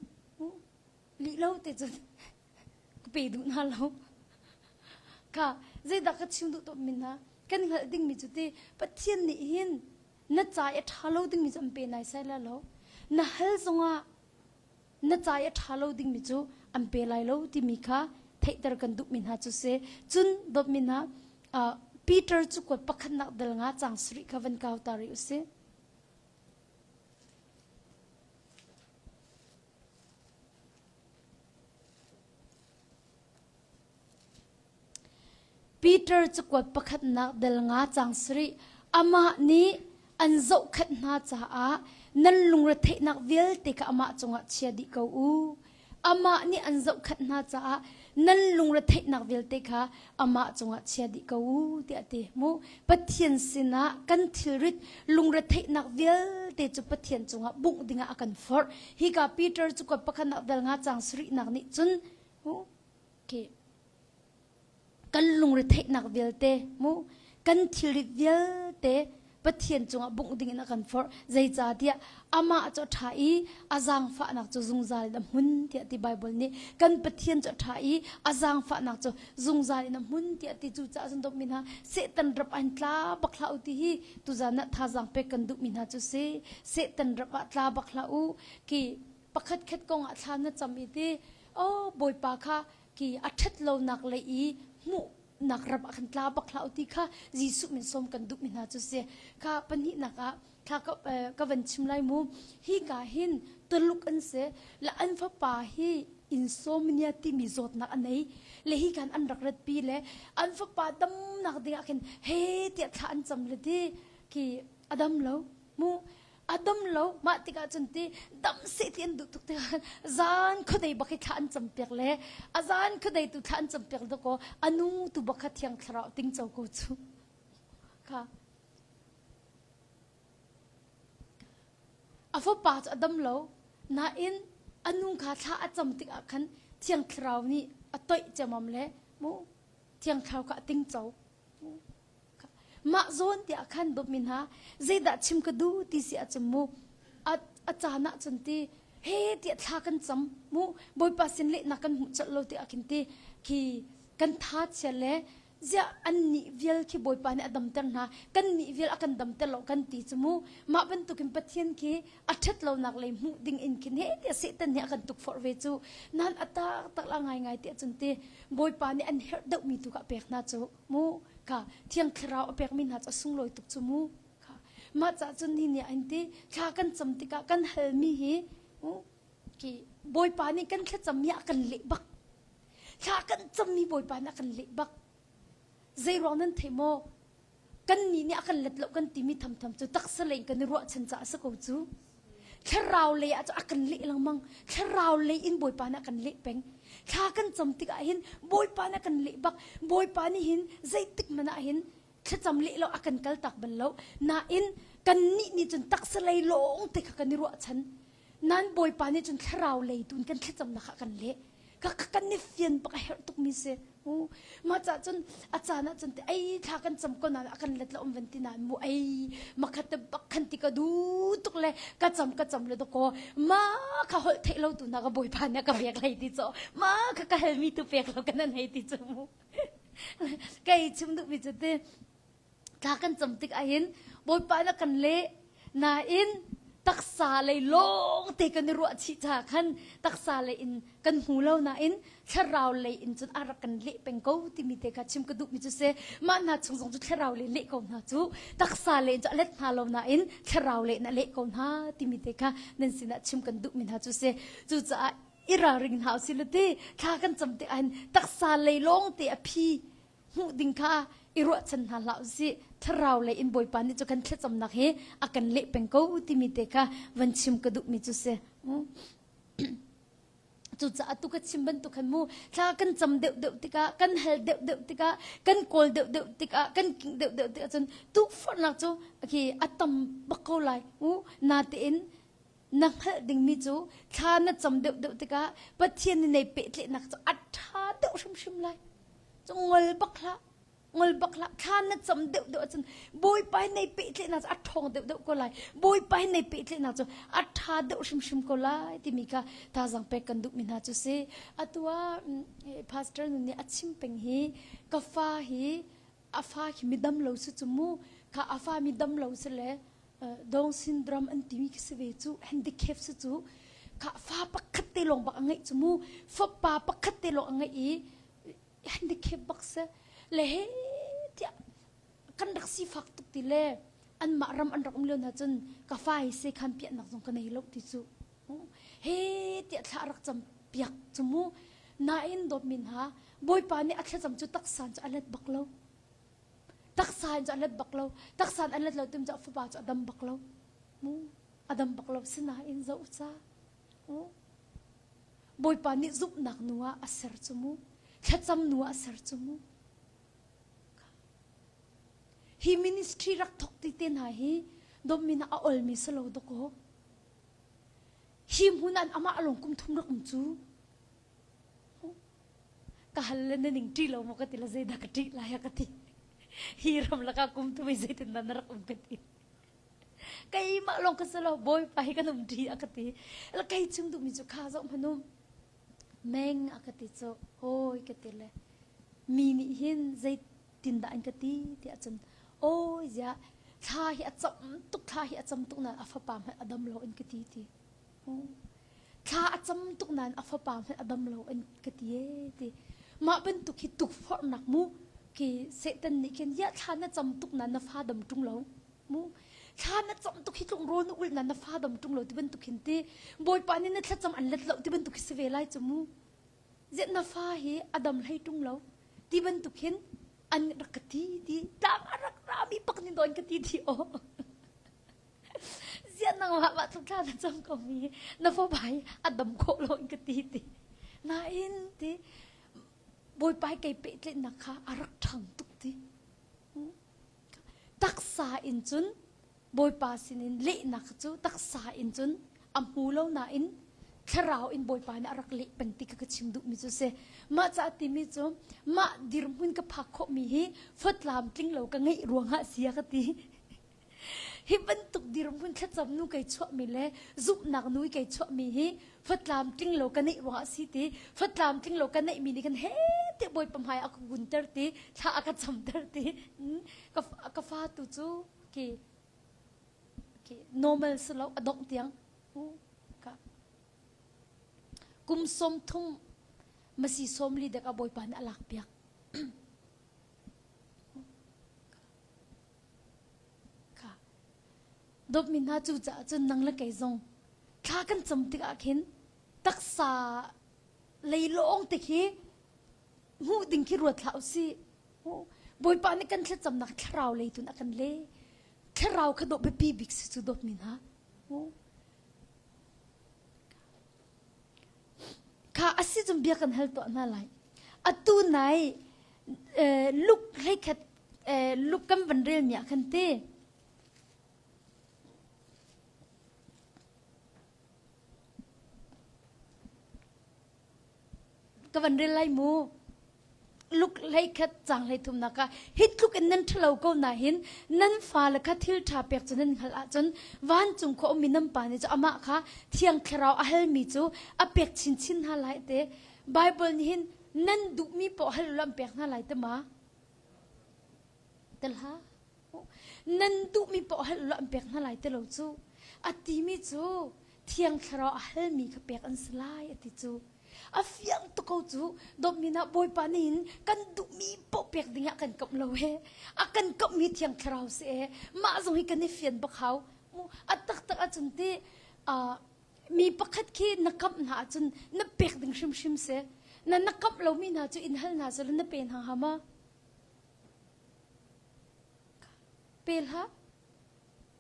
lih lo te cun ka pe duh hna lo ka zeidah ka chim duh tawn min hna kan hngalh dingmi cu ti Pathian nih hin na ca i a ṭha lo dingmi cu an pe nai sai la lo na hal zongah na ca i a ṭha lo dingmi cu an pe lai lo timi kha theihter kan duhmi hna cu si cun dawtmi hna Peter cu kuat pakhatnak dal nga cang sarih kha van kau ta rih usih Peter cakuat pakhatnak dal nga cang sarih amah nih an zohkhenh hna caah nan lungretheihnak vialte kha amah cungah chia dih ko u. Amah nih an zohkhenh hna caah nan lungretheihnak vialte kha amah cungah chia dih ko u tiah a ti. Mu Pathian sinah kan thilrit lungretheihnak vialte cu Pathian cungah bungh dingah a kan forh. Hika Peter cakuat pakhatnak dal nga cang sarihnak nih cun khi kan lungretheihnak vialte mu kan thilrit vialte. Pathian cungah bungh dingin a kan forh. Zeicahtiah amah cu a ṭha i a zaangfahnak cu zungzal in a hmun tiah ti Baibal nih. Kan Pathian cu a ṭha i a zaangfahnak cu zungzal in a hmun tiah ti. Cucaah cun dawtmi hna, Satan rap ah hin tla bak hlah u ti hi tuzan ah thazaang pek kan duhmi hna cu si. Satan rap ah tla bak hlah u. Khi pakhatkhat kong ah thla na cam i ti, oh Bawipa kha khi a ṭhat lonak lei i hmuh nak ram ah khan tla bak hlah u ti kha Jesuh min sawm kan duhmi hna cu si. Kha pahnihnak ah thla ka, ka van chim lai mu. Hi ka hin Tuluk an si. La an fapa hi insomnia timi zawtnak a nei. Le hi khan an rak ratpi le an fapa damnak ding ah khin he tiah thla an cam le ti khi a dam lo mu. A dam lo mah tikah cun ti dam seh ti an duh tuk tikah zan khuadei bak hi thla an cam piak le a zan khuadei tu thla an cam piak dakaw a nu tu bak kha thiang thlarau tingco ko cu kha a fapa cu a dam lo nain a nu kha thla a cam tikah khan thiang thlarau nih a toih ciamam le mu thiang thlarau kha a tingco Mah zawn tiah khan dawtmi hna zeidah chim ka duh ti si ahcun mu a a caan ahcun ti he tiah thla kan cam mu Bawipa sin lehnak kan hmuh colh lo tiah khin ti khi kan tha chia le ziah an nih vial khi Bawipa nih a damter hna kan nih vial a kan damter lo kan ti cu mu mah bantukin Pathian khi a ṭhat lonak lei hmuh ding in khin he tiah Satan nih a kan tukforh ve cu nan a tak tak la ngaingai tiah cun ti Bawipa nih an herh deuhmi tu kha a pek hna cu mu kha thiang thlarau a pekmi hna cu a sunglawi tuk cu mu kha mah cah cun ni nih an ti thla kan cam tikah kan halmi hi ki bawipa nih kan thlacammi a kan leh bak thla kan cammi bawipa nih a kan leh bak zei ruang nan thei maw kan nih nih a kan let lo kan timi thamtham cu taksa lei kan i ruahchan caah a si ko cu thlarau lei ah cu a kan leh lengmang thlarau lei in bawipa nih a kan leh peng thla kan cam tikah hin bawipa nih a kan leh bak bawipa nih hin zeitik hmanh ah hin thlacam leh lo a kan kal tak bal lo nain kan nih nih cun taksa lei lawng te kha kan i ruahchan nan bawipa nih cun thlarau lei tu in kan thlacamnak kha a kan leh ka kan i fian bak a herh tukmi si mah cah cun a caan ah cun te ei thla kan cam ko nain a kan let la um van ti nain mu ei makhat te bak khan ti ka du tuk le ka cam ka cam le doko ma kha holh theih lo tu na ka bawipa nih ka pek lei ti cho ma kha ka helmi tu pek lo kan an hei ti chu mu kai chim duh mi cu te thla kan cam tik ahhin Bawipa na kan leh nain taksa lei lawng te kan i ruah chih ca khan taksa lei in kan hmu lo nain thlarau lei in cun a rak kan leh peng ko timi te kha chim ka duhmi cu si mah hna chung zong cu thlarau lei leh ko hna cu taksa lei in cu a let hna lo nain thlarau lei in a leh ko hna timi te kha nan sinah chim kan duhmi hna cu si cucaah i ralring hna usih law ti thla kan cam tik ahhin taksa lei lawng te a phi hmuh ding kha i ruahchan hna hlah usih thlarau lei in bawipa nih cu kan thlacamnak hi a kan leh peng ko timi te kha van chim ka duhmi cu si cucaah tu ka chim bantuk khan mu thla kan cam deuh deuh tikah kan hal deuh deuh tikah kan kawl deuh deuh tikah kan king deuh deuh tikah cun tukforhnak cu khi a tam bak ko lai u natein na hngalh dingmi cu thla na cam deuh deuh tikah Pathian nih nei pehtlaihnak cu a ṭha deuh hrimhrim lai. Cu ngol bak hlah. Ngol bak hlah. Thla na cam deuh deuh ahcun Bawipa hi nei pehtlaihnak cu a ṭhawng deuh deuh ko lai. Bawipa hi nei pehtlaihnak cu a ṭha deuh hrimhrim ko lai timi kha thazaang pek kan duhmi hna cu si. Atu ah pastor nu nih a chim peng hi ka fa hi a fa khi mi dam lo si cu mu kha a fa mi dam lo si le Down syndrome an timi khi si ve cu handicap si cu kha fa pakhat te lawng bak a ngeih cu mu fapa pakhat te lawng a ngeih i handicap bak si le he tiah kan rak sifak tuk ti le anmah ram an rak um lio hna cun ka fa hi se khan piahnak zong ka nei lo ti cu he tiah thla rak cam piak cu mu nain dawtmi hna bawipa nih a thlacam cu taksan cu a let bak lo taksa in cu a let bak lo taksa in a let lo tim cu a fapa cu a dam bak lo mu a dam bak lo sinain zoh ca bawipa nih zumhnak nu ah a ser cu mu thlacam nu ah a ser cu mu hi ministry rak thok ti te hna hi dommin a olmi si lo doko hi hmun an amah lawng kum thum rak um cu Ka hal le na ning ṭih lo maw ka ti le zeidah ka ṭih lai a ka ti. Hi ram lakah kum thum i zeitindah na rak um ka ti. Keimah lawng ka si lo, Bawipa hi kan um ṭi a ka ti. La kei chung duhmi cu kha zoh hmanum. Meng a ka ti cu, hawi ka ti le mi nih hin zeitindah an ka ti tiah cun awi ziah thla hi a cam tuk thla hi a cam tuk nain a fapa hmanh a dam lo an ka ti ti. Thla a cam tuk nain a fapa hmanh a dam lo an ka ti ee ti. Mah bantuk hi tukforhnak mu khi Satan nih khin ya thla na cam tuk nain na fa dam ṭung lo mu thla na cam tuk hi tlung rawl na ulh nain na fa dam ṭung lo ti bantuk hin ti Bawipa nih na thlacam an let lo ti bantuk hi si ve lai cu mu ziah na fa hi a dam hlei ṭung lo ti bantuk hin an rak ka ti ti tlang a rak rami pak nin dawn ka ti ti aw Ziah nangmah mah tluk thla na cam ko mi na fapa hi a dam khawh lo in ka ti ti. Nain ti Bawipa kei pehtlaihnak kha a rak ṭhang tuk ti. Taksa in cun Bawipa sinin lehnak cu taksa in cun a hmu lo nain thlarau in Bawipa nih a rak leh peng ti kha ka chim duhmi cu si. Mah caah timi cu mah dirhmun ka phak khawhmi hi fatlam tling lo ka ngeih ruangah sia ka ti. Hi bantuk dirhmun thlacam nu kei chuahmi le zumhnak nu i kei chuahmi hi fatlam tling lo ka neih ruangah si ti fatlam tling lo ka neihmi nih khan he ti Bawipa hmai a ka gunter ti thla a ka camter ti ka ka fa tu cu ki ki normal si lo a dongh tiang ka kum som thum masi som li dek a Bawipa nih a lak piak Kha. Dawtmi hna cucaah cun nang le kei zong thla kan cam tikah khin taksa lei lawng te khi hmuh ding khi ruat hlah usih. Bawipa nih kan thlacamnak thlarau lei tun a kan le. Thlarau kha dawh biapi bik si cu dawtmi hna. Kha a si cun bia kan hal tuah hna lai. Atu nai luk hleikhat luk kan van relmi ah khan ti ka van rel lai mu luk hlei khat cang hlei thumnak ah hi tluk in nan ṭhalo ko na hin nan fale kha thil ṭha pek cu nan hngalh ahcun vancung khua ummi nan pa nih cu amah kha thiang thlarau a halmi cu a pek chinchin hna lai te Bible nih hin nan duhmi poah hal ulaw an pek hna lai te ma tel ha nan duhmi poah hal ulaw an pek hna lai te lo cu a timi cu thiang thlarau a halmi kha pek an si lai a ti cu a fiang tuk ko cu dawtmi na bawipa nih hin kan duhmi poh pek ding ah kan kamh lo he a kan kamhmi thiang thlarau si e mah zong hi kan i fian bak hau a taktak ahcun ti mi pakhat khi na kamh hna ahcun na pek ding hrimhrim si na na kamh lomi hna cu in hal hna selaw na pe hna hnga ma pe hlah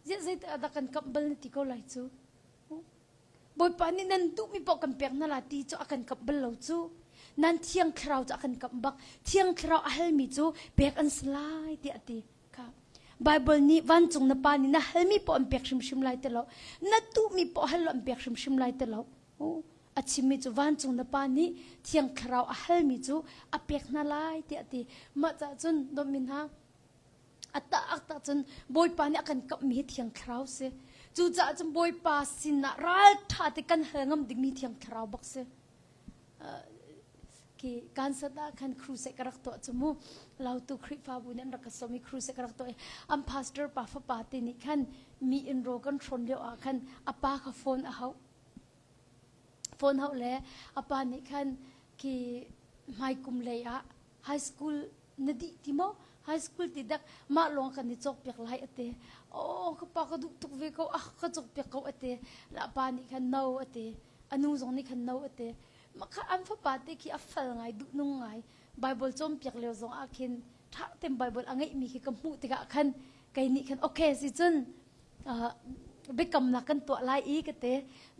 ziah zeitik dah kan kamh bal na ti ko lai cu Bawipa nih nan duhmi paoh kan pek hna la ti cu a kan kamh bal lo cu nan thiang thlarau cu a kan kamh bak thiang thlarau a halmi cu pek an si lai tiah a ti kha Bible nih vancung na pa nih na halmi paoh an pek hrimhrim lai ti lo na duhmi paoh hal lo an pek hrimhrim lai ti lo a chimmi cu vancung na pa nih thiang thlarau a halmi cu a pek hna lai tiah a ti mah caah cun dawtmi hna a tak cun Bawipa nih a kan kamhmi hi thiang thlarau si cucaah cun Bawipa sinah ralṭha te kan hal ngam dingmi thiang thlarau bak si khi kansat ah khan crusade ka rak tuah cu mu lautu Khrihfabu nih an rak ka sawm i crusade ka rak tuah i an pastor pa fapa te nih khan mi inn ro kan hrawn lio ah khan a pa kha phone a hauh phone hauh le a pa nih khan khi hmaikum lei ah high school na dih ti maw high school ti dak mah lawng kan i cawk piak lai ate oh ka pa ka duh tuk ve ko ah ka cawk piak ko ate la pa nih khan no ate anu zong nih khan no ate makha an fapa te khi a fal ngai duh nung ngai bible cawm piak lio zong ah khin tha tem bible a ngeih mi khi ka hmuh tikah khan kei nih khan okay si cun biakamnak kan tuah lai i ka te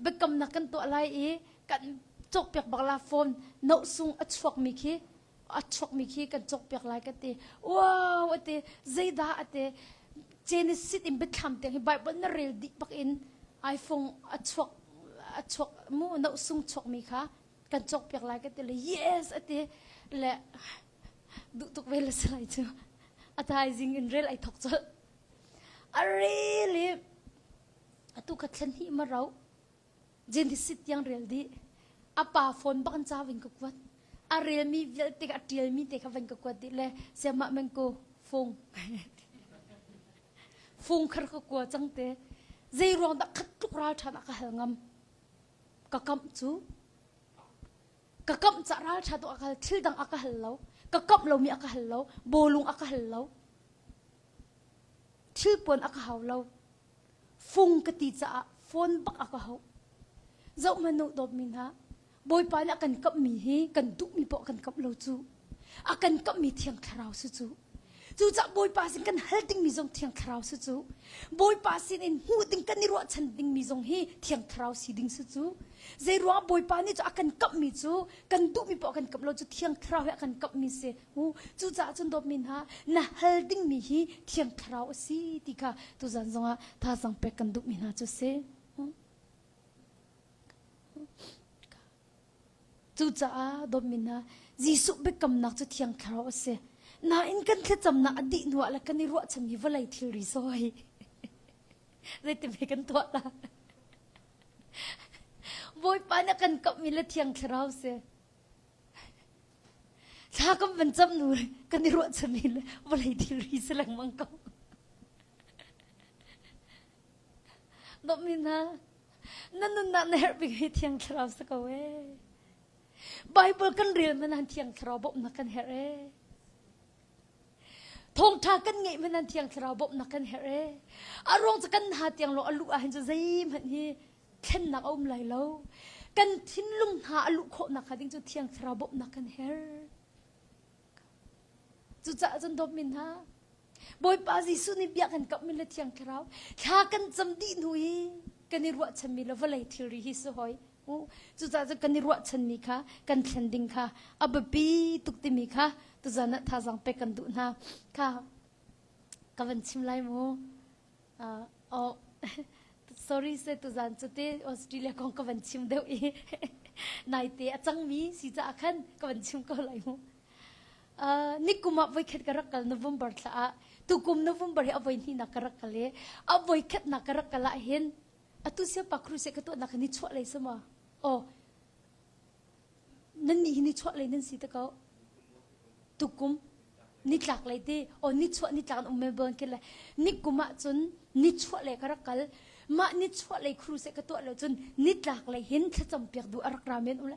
biakamnak kan tuah lai i kan cawk piak bak la phone no sung a chuak mi khi a chuakmi khi kan cawkpiak lai ka ti wow ati zeidah ati Genesis in biathlam tiang hi Bible na rel dih bak in iPhone a chuak a chuak mu no sung chuakmi kha kan cawkpiak lai ka ti le yes ati le duh tuk ve le salai cu a thaizing in rel ai thok colh a rel i. Atu kha thlen hnih ma rau. Genesis tiang rel dih. A pa phone bak in ca vin ka kuat. A relmi vialte kha a ṭialmi te kha van ka kuat dih le siamah men ko fung. Fung khar ka kua cang te. Zei ruang dah khat tluk ral ṭhan ah ka hal ngam. Ka kamh cu. Ka kamh ca ral ṭha tu a ka hal. Thil dang a ka hal lo. Ka kamh lomi a ka hal lo. Bawlung a ka hal lo. Thilpuan a ka hau lo. Fung ka ti caah phone bak a ka hauh. Zoh hmanh u dawtmi hna, Bawipa nih a kan kamhmi hi kan duhmi poah kan kamh lo cu. A kan kamhmi Thiang Thlarau si cu. Cucaah Bawipa sin kan hal dingmi zong Thiang Thlarau si cu. Bawipa sin in hmuh ding kan i ruahchan dingmi zong hi Thiang Thlarau si ding si cu. Zei ruangah Bawipa nih cu a kan kamhmi cu kan duhmi poah kan kamh lo cu Thiang Thlarau he a kan kamhmi si. Cucaah cun dawtmi hna, na hal dingmi hi Thiang Thlarau a si ti kha tuzan zongah thazaang pek kan duhmi hna cu a si. Cucaah dawtmi hna, Jesuh biakamnak cu Thiang Thlarau a si. Nain kan thlacamnak a dih hnuah le kan i ruahchanmi vawlei thilri sawi. Zeitin kan tuah la? Bawipa nih a kan kamhmi le Thiang Thlarau si. Thla kan van cam nu kan i ruahchanmi le vawlei thilri si lengmang ko. Dawtmi hna, na nunnak na herh bik hi Thiang Thlarau si ko ee. Bible kan rel man han Thiang Thlarau bawmhnak kan herh ee. Thawngṭha kan ngeih man han Thiang Thlarau bawmhnak kan herh ee. A ruang cu kan ha tiang lo a luh ahhin cu zeihmanh hi thlennak a um lai lo. Kan thinlung hna a luh khawhnak hnga ding cu Thiang Thlarau bawmhnak kan herh. Cucaah cun dawtmi hna, Bawipa Jesuh nih bia kan kamhmi le Thiang Thlarau thla kan cam dih hnu i kan i ruahchanmi le vawlei thilri hi si hoi. Cucaah cun kan i ruahchanmi kha kan thlen ding kha a biapi tuk timi kha tuzan ah thazaang pek kan duh hna. Kha ka van chim lai mu. Uh, oh, sorry se tuzan cu te Australia kong ka van chim deuh i naite a cangmi si caah khan ka van chim ko lai mu. Uh, nikum ah voikhat ka rak kal November thla ah tukum November hi a voi hnihnak ka rak kal i a voikhatnak ka rak kal ah hin atu siapa crusade ka tuahnak ni chuah lei sama oh Nan nih hi nichuah lei nan si te ko. Tukum nitlak lei te o nichuah nitlak an um Melbourne khi le nikum ah cun nichuah lei ka rak kal mah nichuah lei crusade ka tuah lo cun nitlak lei hin thlacam piak duh a rak ra men um le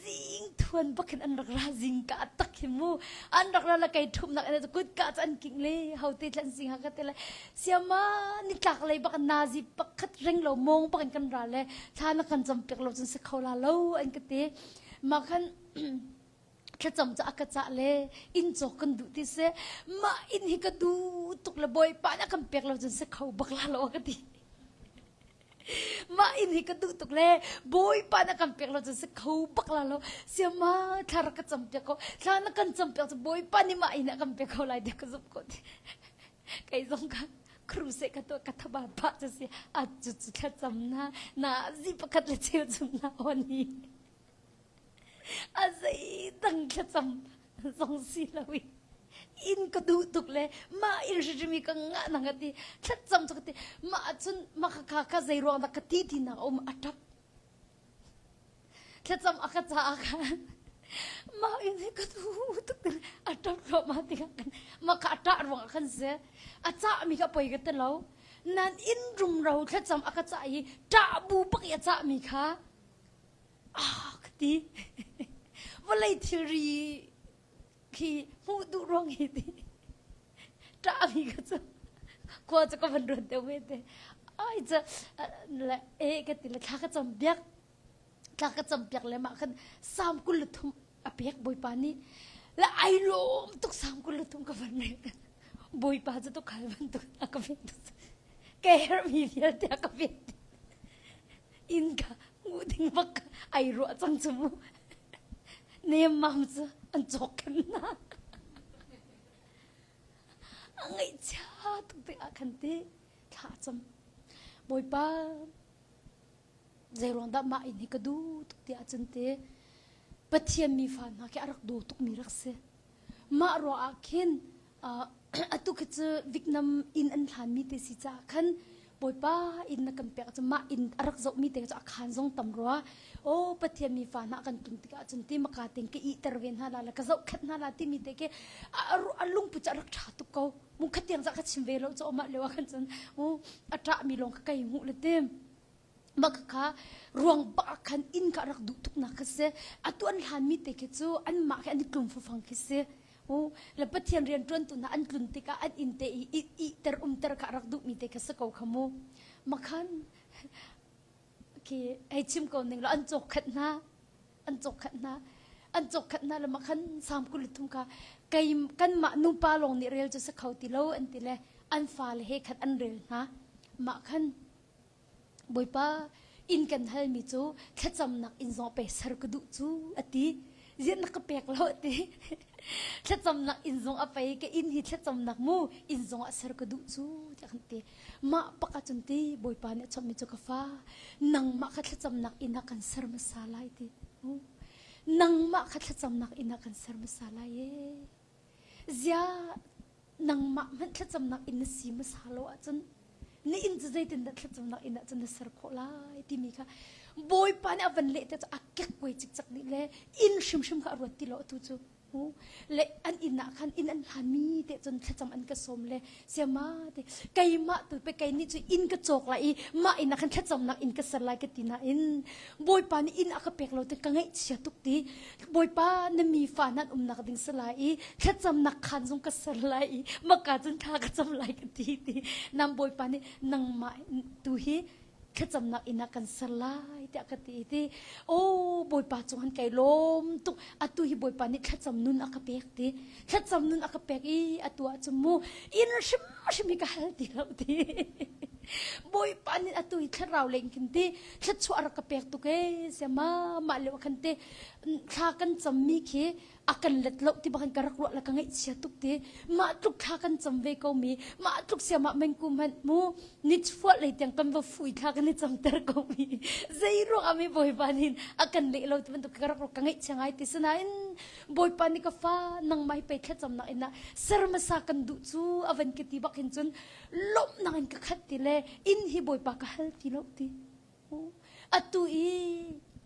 zing thuan bak hin an rak ra zing ka tak hi mu an rak ra la kei thumnak in kut ka cu an king le hote thlan sing ha ka te le siama nitlak lei bak nazi pakhat ring lo mong bak in kan ra le thla na kan cam piak lo cun si kho la lo an ka ti mah khan thlacam cu a ka cah le inn cawk kan duh ti si mah inn hi ka duh tuk le bawipa nih a kan pek lo cun si kho bak la lo a ka ti mah inn hi ka duh tuk le bawipa na kan pek lo cun si kho bak la lo siama thla rak ka cam piak ko thla na kan cam piak cu bawipa nih mah inn a kan pek ko lai ti ka zumh ko ti kei zong ka kruse ka tuah ka thaba pa cu si a cu cu thlacam na na zi pakhat le cheu chung na on hi a zei dang thlacam zong si lo i in ka duh tuk le mah in hrimhrim ka ngah na ka ti thlacam cu ka ti mah cun mah kha kha zei ruang dah ka ti ti nak um a tap thlacam a ka caah khan mah in hi ka duh tuk a tap thluahmah tikah khan mah kha a ṭah ruangah khan seh a cahmi kha poi ka ti lo nan inn rumro thlacam a ka cah i ṭah bu bak i a cahmi kha ah ka ti vawlei thilri khi hmuh duh ruang hi ti ṭahmi kha cu khua cu ka van ruat deuh ve te ai cu le e ka ti le thla ka cam piak thla ka cam piak le mah khan sam 23 a pek bawipa nih le ai lawm tuk sam 23 ka van rel bawipa cu tu khal bantuk a ka pek ka herhmi vialte a ka pek inn ka nguh ding bak ai ruah cang cu mu nemmam cu an cawk khan na a ngaihchia tuk tikah khan ti thla cam bawipa zeiruang dah mah inn hi ka duh tuk ti ahcun te Pathian mi fa hna khi a rak daw tukmi rak si mah ruah ah khin atu khi cu Vietnam inn an hlanmi te si caah khan. Bawipa inn na kan pek cu mah inn a rak zohmi te cu a khaan zong tam rua. Aw Pathian mi fa hna kan tlun tikah cun ti maka ten ka ihter ve hna la le ka zohkhenh hna la timi te khi a lungput cu a rak ṭha tuk ko. Mu khatiang za ka chim ve lo cu mah lio ah khan cun mu a ṭahmi lawng ka kai hmuh le tim. Mah kha ruang bak khan inn kha rak duh tuk nak kha si. Atu an hlanmi te khi cu anmah khi an i tlum fafang khi si. Le Pathian rianṭuantu hna an tlun tikah an inn te i ihter umter kha a rak duhmi te kha si ko kha mu. Makhan khi hei chim ko ning law an cawk khat hna an cawk khat hna an cawk khat hna le makhan sam 23 kha kei kanmah nupa lawng nih rel cu si kho ti lo an ti le an fale he khan an rel hna mah khan Bawipa inn kan halmi cu thlacamnak inn zong pe ser ka duh cu a ti. Ziah na ka pek lo a ti. Thlacamnak inn zong a pei ka inn hi thlacamnak mu inn zong ah ser ka duh cu tiah kan ti. Mah pak ahcun ti Bawipa nih a chawmhmi cu ka fa nangmah kha thlacamnak inn ah kan ser hmasa lai ti. Nangmah kha thlacamnak inn ah kan ser hmasa lai ee. Ziah nangmah hmanh thlacamnak inn na si hmasa lo ahcun na inn cu zeitindah thlacamnak inn ahcun na ser khawh lai timi kha Bawipa nih a van leh te cu a kekkuai cikcek dih le inn hrimhrim kha a ruat ti lo atu cu le an inn ah khan inn an hlanmi te cun thlacam an ka sawm le siama te keimah tu pe kei nih cu inn ka cawk lai i mah inn ah khan thlacamnak inn ka ser lai ka ti nain Bawipa nih inn a ka pek lo te ka ngaihchia tuk ti Bawipa na mi fa nan umnak ding si lai i thlacamnak khaan zong ka ser lai i maka cun thla ka cam lai ka ti ti nam Bawipa nih nangmah tu hi thlacamnak inn ah kan ser lai tiah ka ti ti o Bawipa cung han kai lawm tuk atu hi Bawipa nih thlacam nun a ka pek ti thlacam nun a ka pek i atu ah cun mu inn hrimhrim hi ka hal ti lo ti Bawipa nih atu hi thlarau leng khin ti thluachuah rak ka pek tuk ee siama mah lio khan te thla kan cammi khi a kan let lo ti bak in ka rak ruah la ka ngaihchia tuk ti mah tluk thla kan cam ve ko mi mah tluk siama mengku hmanh mu ni chuah lei tiang kan va fui thla kan i camter ko mi zei ruang ah mi bawipa nih a kan leh lo ti bantuk ka rak ruah ka ngaihchia ngai ti sinain bawipa nih ka fa nangmah hi pei thlacamnak in ah ser hmasa kan duh cu a van ka ti bak hin cun lawmhnak in ka khat ti le inn hi bawipa ka hal ti lo ti atu i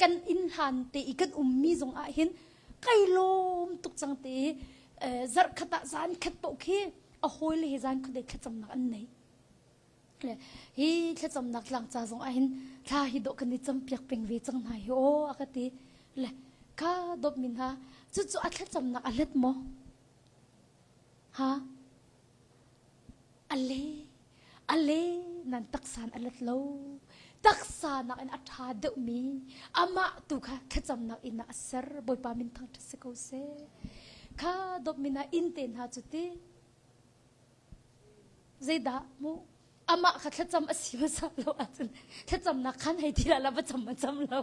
kan inn hlan te i kan ummi zong ah hin kai lawm tuk cang te i zarh khat ah zan khat paoh khi a hawi le he zan khat dei thlacamnak an nei le hi thlacamnak tlang ca zong ah hin thla hi dawh kan i campiak peng ve cang hna hi aw a ka ti le kha dawt min ha cucu a thlacamnak a let maw ha A le, a le nan taksa in a let lo. Taksa nakin a ṭha deuhmi amah tu kha thlacamnak inn ah a ser. Bawipa min thangṭhat si ko seh. Kha dawtmi hna inn te hna cu ti zeidah mu amah kha thlacam a si hmasa lo ahcun thlacamnak khan hei ti la va cam ma cam lo.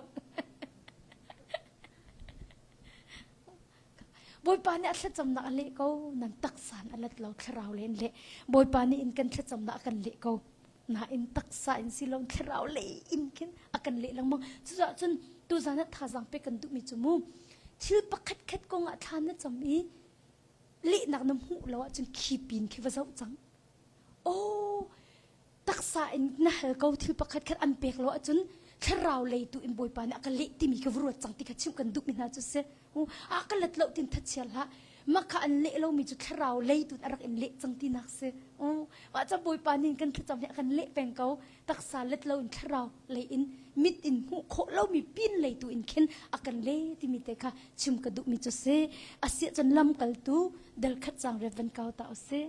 Bawipa nih a thlacamnak a leh ko nan taksa in a let lo thlarau le in leh Bawipa nih in kan thlacamnak a kan leh ko nain taksa in si lo thlarau lei in khin a kan leh lengmang cucaah cun tuzan ah thazaang pek kan duhmi cu mu thil pakhat khat kong ah thla na cam i lehnak na hmuh lo ahcun khi pin khi va zoh cang oh taksa in na hal ko thil pakhat khat an pek lo ahcun thlarau lei tu in bawipa nih a ka leh timi ka va ruat cang ti kha chimh kan duhmi hna cu si a ka let lo tin thachia hlah mah kha an leh lomi cu thlarau lei tu a rak in leh cang tinak si mah ca bawipa nih kan thlacam hi a kan leh peng ko taksa let lo in thlarau lei in mit in hmuh khawh lomi pin lei tu in khin a kan le timi te kha chim ka duhmi cu si asiah cun lamkaltu dal khat cang riat van kau ta usih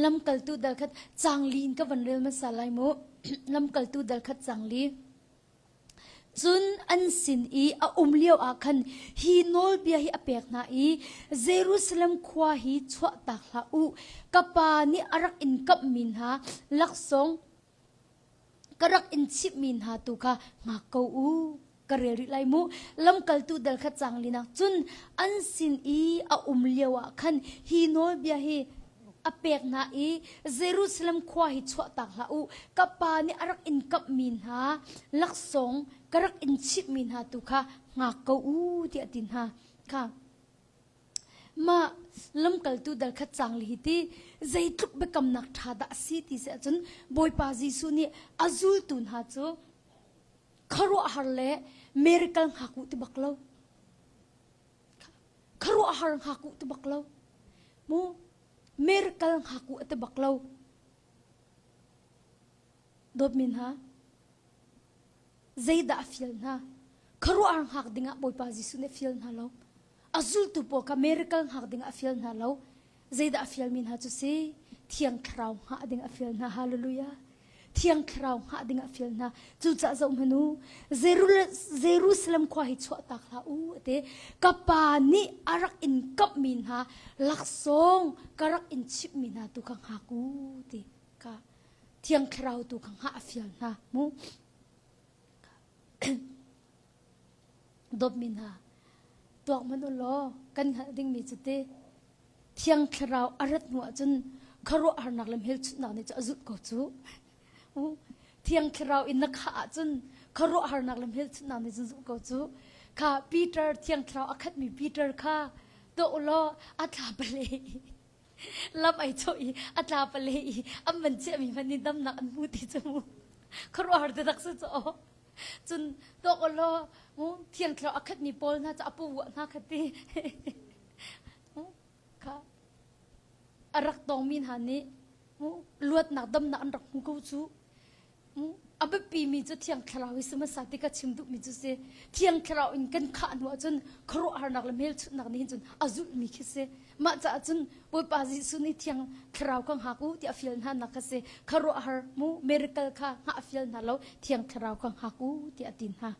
Lamkaltu dal khat cangli in ka van rel hmasa lai mu. Lamkaltu dal khat cangli. Cun an sin i a um lio ah khan hi nawlbia hi a pek hna i Jerusalem khua hi chuahtak hlah u. Ka pa nih a rak in kamhmi hna laksawng. Ka rak in chimhmi hna tu kha hngak ko u. Ka rel rih lai mu. Lamkaltu dal kha cang linak cun an sin i a um lio ah khan hi nawlbia hi a pek hna i Jerusalem khua hi chuahtak hlah u. Ka pa nih a rak in kamhmi hna laksawng ka rak in chimhmi hna tu kha hngak ko u tiah a ti hna. Kha Mah lamkaltu dal khat cang li hi ti zeitluk biakamnak ṭha dah a si ti si ahcun Bawipa Jesuh nih a zultu hna cu khuaruahhar le miracle hngak u ti bak lo. Khuaruahhar hngak u ti bak lo. Mu miracle hngak u ti bak lo. Dawtmi hna, zeidah a fial hna? Khuaruahhar hngak dingah Bawipa Jesuh nih a fial hna lo. A zultu pawl kha miracle hngak dingah a fial hna lo. Zeidah a fialmi hna cu si? Thiang Thlarau hngah ding a fial hna. Hallelujah. Thiang Thlarau hngah ding a fial hna. Cucaah zoh hmanh u, Jerusalem khua hi chuahtak hlah u te. Ka pa nih a rak in kamhmi hna laksawng ka rak in chimhmi hna tu kha hngak u ti ka Thiang Thlarau tu kha hngah a fial hna mu. Dawtmi hna, tuak hmanh u law kan hngalh dingmi cu ti Thiang Thlarau a rat hnu ahcun khuaruahharnak le hmelchunhnak nih cu a zulh ko cu. Thiang Thlarau in na khah ahcun khuaruahharnak le hmelchunhnak nih cun zulh ko cu. Kha Peter Thiang Thlarau a khatmi Peter kha tuah u law a thla pale lam ai chawh i a tla pale i an van chiahmi hmanh nih damnak an hmu ti cu mu khuaruahhar taktak si cu aw cun tuak u law mu thiang thlarau a khatmi pawl hna cu a pu hna kha ti kha a rak tongmi hna nih luatnak damnak an rak hmu ko cu A biapimi cu Thiang Thlarau hi si hmasa ti ka chim duhmi cu si. Thiang Thlarau in kan khah hnu ahcun khuaruahharnak le hmelchunhnak nih hin cun a zulhmi khi si. Mah caah cun Bawipa Jesuh nih Thiang Thlarau ka hngak u tiah a fial hna nak kha si. Khuaruahhar mu miracle kha hngah a fial hna lo, Thiang Thlarau ka hngak u tiah a ti hna.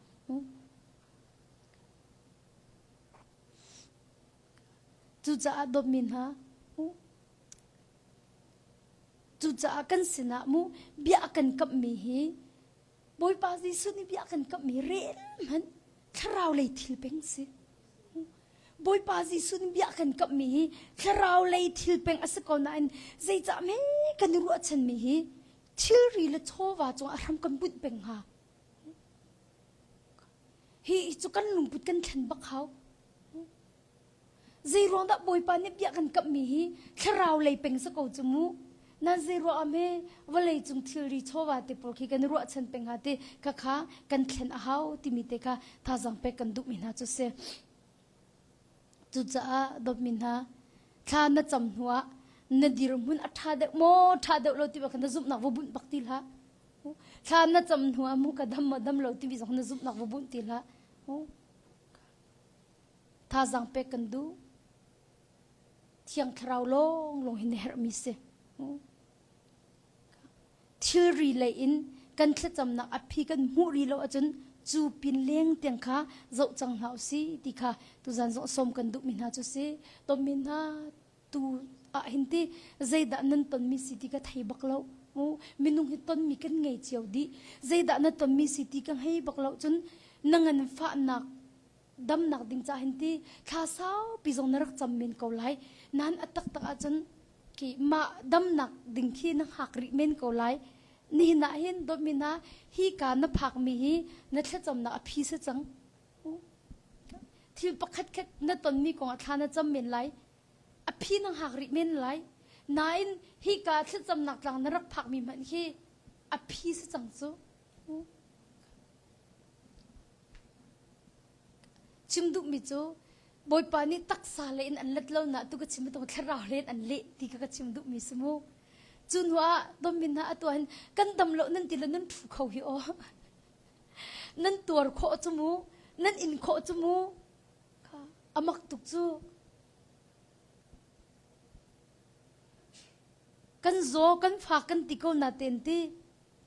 Cucaah dawtmi hna, Cucaah kan sinah mu bia a kan kamhmi hi Bawipa Jesuh nih bia a kan kamhmi rel hmanh thlarau lei thil peng si. Bawipa Jesuh nih bia a kan kamhmi hi thlarau lei thil peng a si ko nain zeicah me kan i ruahchanmi hi thilri le chawva cungah hram kan bunh peng hnga. Hi cu kan lungput kan thlen bak hau. Zeiruang dah Bawipa nih bia kan kamhmi hi thlarau lei peng si ko cu mu. Nan zeiruah ah hme vawlei cung thilri chawva te pawl khi kan i ruahchan peng hnga ti kha kha kan thlen a hau timi te kha thazaang pek kan duhmi hna cu si. Cucaah dawtmi hna thla na cam hnu ah na dirhmun a ṭha deuh maw ṭha deuh lo ti kha na zumhnak va bunh bak ti hlah. Thla na cam hnu ah mu ka dam maw dam lo timi zong na zumhnak va bunh ti hlah. Thazaang pek kan duh. Thiang Thlarau lawnglawng hi na herhmi si. Thilri lei in kan thlacamnak a phi kan hmuh rih lo ahcun cu pin leng tiang kha zoh cang hna usih ti kha tuzan zong sawm kan duhmi hna cu si. Tonmi hna tu ah hin ti zeidah nan tonmi si ti ka thei bak lo. Minung hi tonmi kan ngei cio dih. Zeidah na tonmi si ti ka ngei bak lo cun na nganfahnak damnak ding ca hin ti thla saupi zong na rak cam men ko lai nan a taktak ahcun khi mah damnak ding khi na hngak rih men ko lai nihin ah hin dawtmi hna hi ka na phakmi hi na thlacamnak a phi si cang thil pakhat khat na tonmi kong ah thla na cam men lai a phi na hngak rih men lai nain hi ka thlacamnak tlang na rak phakmi hmanh khi a phi si cang cu Chim duhmi cu Bawipa nih taksa lei in an let lo na tu ka chim bantuk thlarau lei in an leh ti kha ka chim duhmi si mu. Cu hnu ah dommin hna atu hin kan dam lo nan ti le nan ṭhu kho hi aw. Nan tuar khawh cu mu, nan in khawh cu mu. Kha a mak tuk cu. Kan zaw, kan fak kan ti ko na ten ti.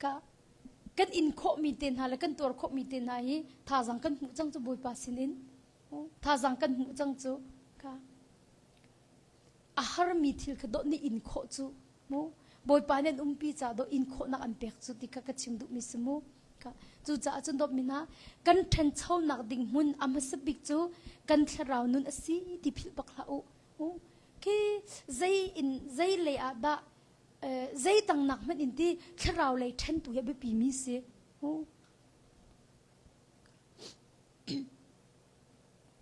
Ka kan in khawhmi te hna le kan tuar khawhmi te hna hi thazang kan hmuh cang cu Bawipa sinin thazang kan hmuh cang cu ka a harmi thil kha dawh nih in khawh cu mu. Bawipa nih an umpi ca dawh in khawhnak an pek cu ti kha ka chim duhmi si mu. Cucaah cun dawtmi hna, kan ṭhanchonak ding hmun a hmasa bik cu kan thlarau nun a si ti philh bak hlah u. Khi zei in zei lei ah dah zei tangnak hmanh in ti thlarau lei ṭhentu hi a biapi mi si.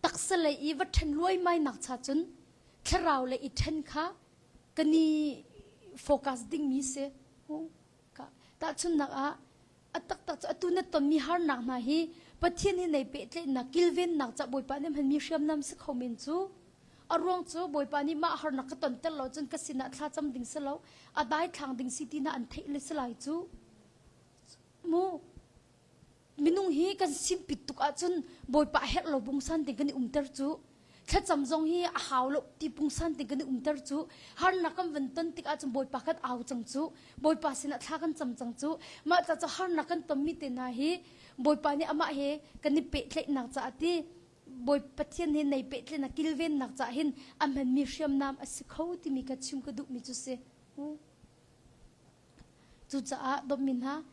Taksa lei i va ṭhen luaimai nak cha cun thlarau lei i ṭhen kha kan i focus dingmi si. Tahchunhnak ah a taktak cu atu na tonmi harnak hna hi Pathian hi nei pehtlaihnak kilvennak ca Bawipa nih hmanmi hriamnam si kho men cu a ruang cu Bawipa nih mah harnak ka tonter lo cun ka sinah thlacam ding si lo a daithlang ding si ti hna an theih le si lai cu mu Minung hi kan simpit tuk ahcun Bawipa a herh lo pungsan ting kan i umter cu. Thlacam zong hi a hau lo ti pungsan ting kan i umter cu. Harnak kan van ton tik ahcun Bawipa kan au cang cu. Bawipa sinah thla kan cam cang cu. Mah ca cu harnak kan tonmi te hna hi Bawipa nih amah he kan i pehtlaihnak caah ti Bawi Pathian he nei pehtlaihnak kilvennak caah hin a hmanmi hriamnam a si kho timi kha chim ka duhmi cu si. Cucaah dawtmi hna,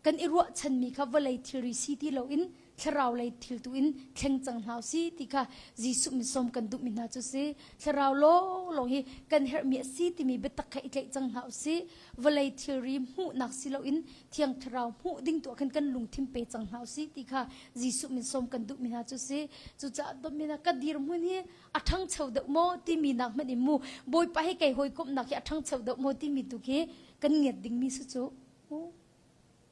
kan i ruahchanmi kha vawlei thilri si ti loin thlarau lei thil tu in thleng cang hna usih ti kha Jesuh min sawm kan duhmi hna cu si. Thlarau lawnglawng hi kan herhmi a si timi biatak kha i tlaih cang hna usih. Vawlei thilri hmuhnak si loin Thiang Thlarau hmuh ding tu ah khan kan lungthin pe cang hna usih ti kha Jesuh min sawm kan duhmi hna cu si. Cucaah dawtmi hna, ka dirhmun hi a ṭhangcho deuh maw timi nak hmanh in mu Bawipa hi kei hawikomhnak hi a ṭhangcho deuh maw timi tu khi kan ngiat dingmi si cu.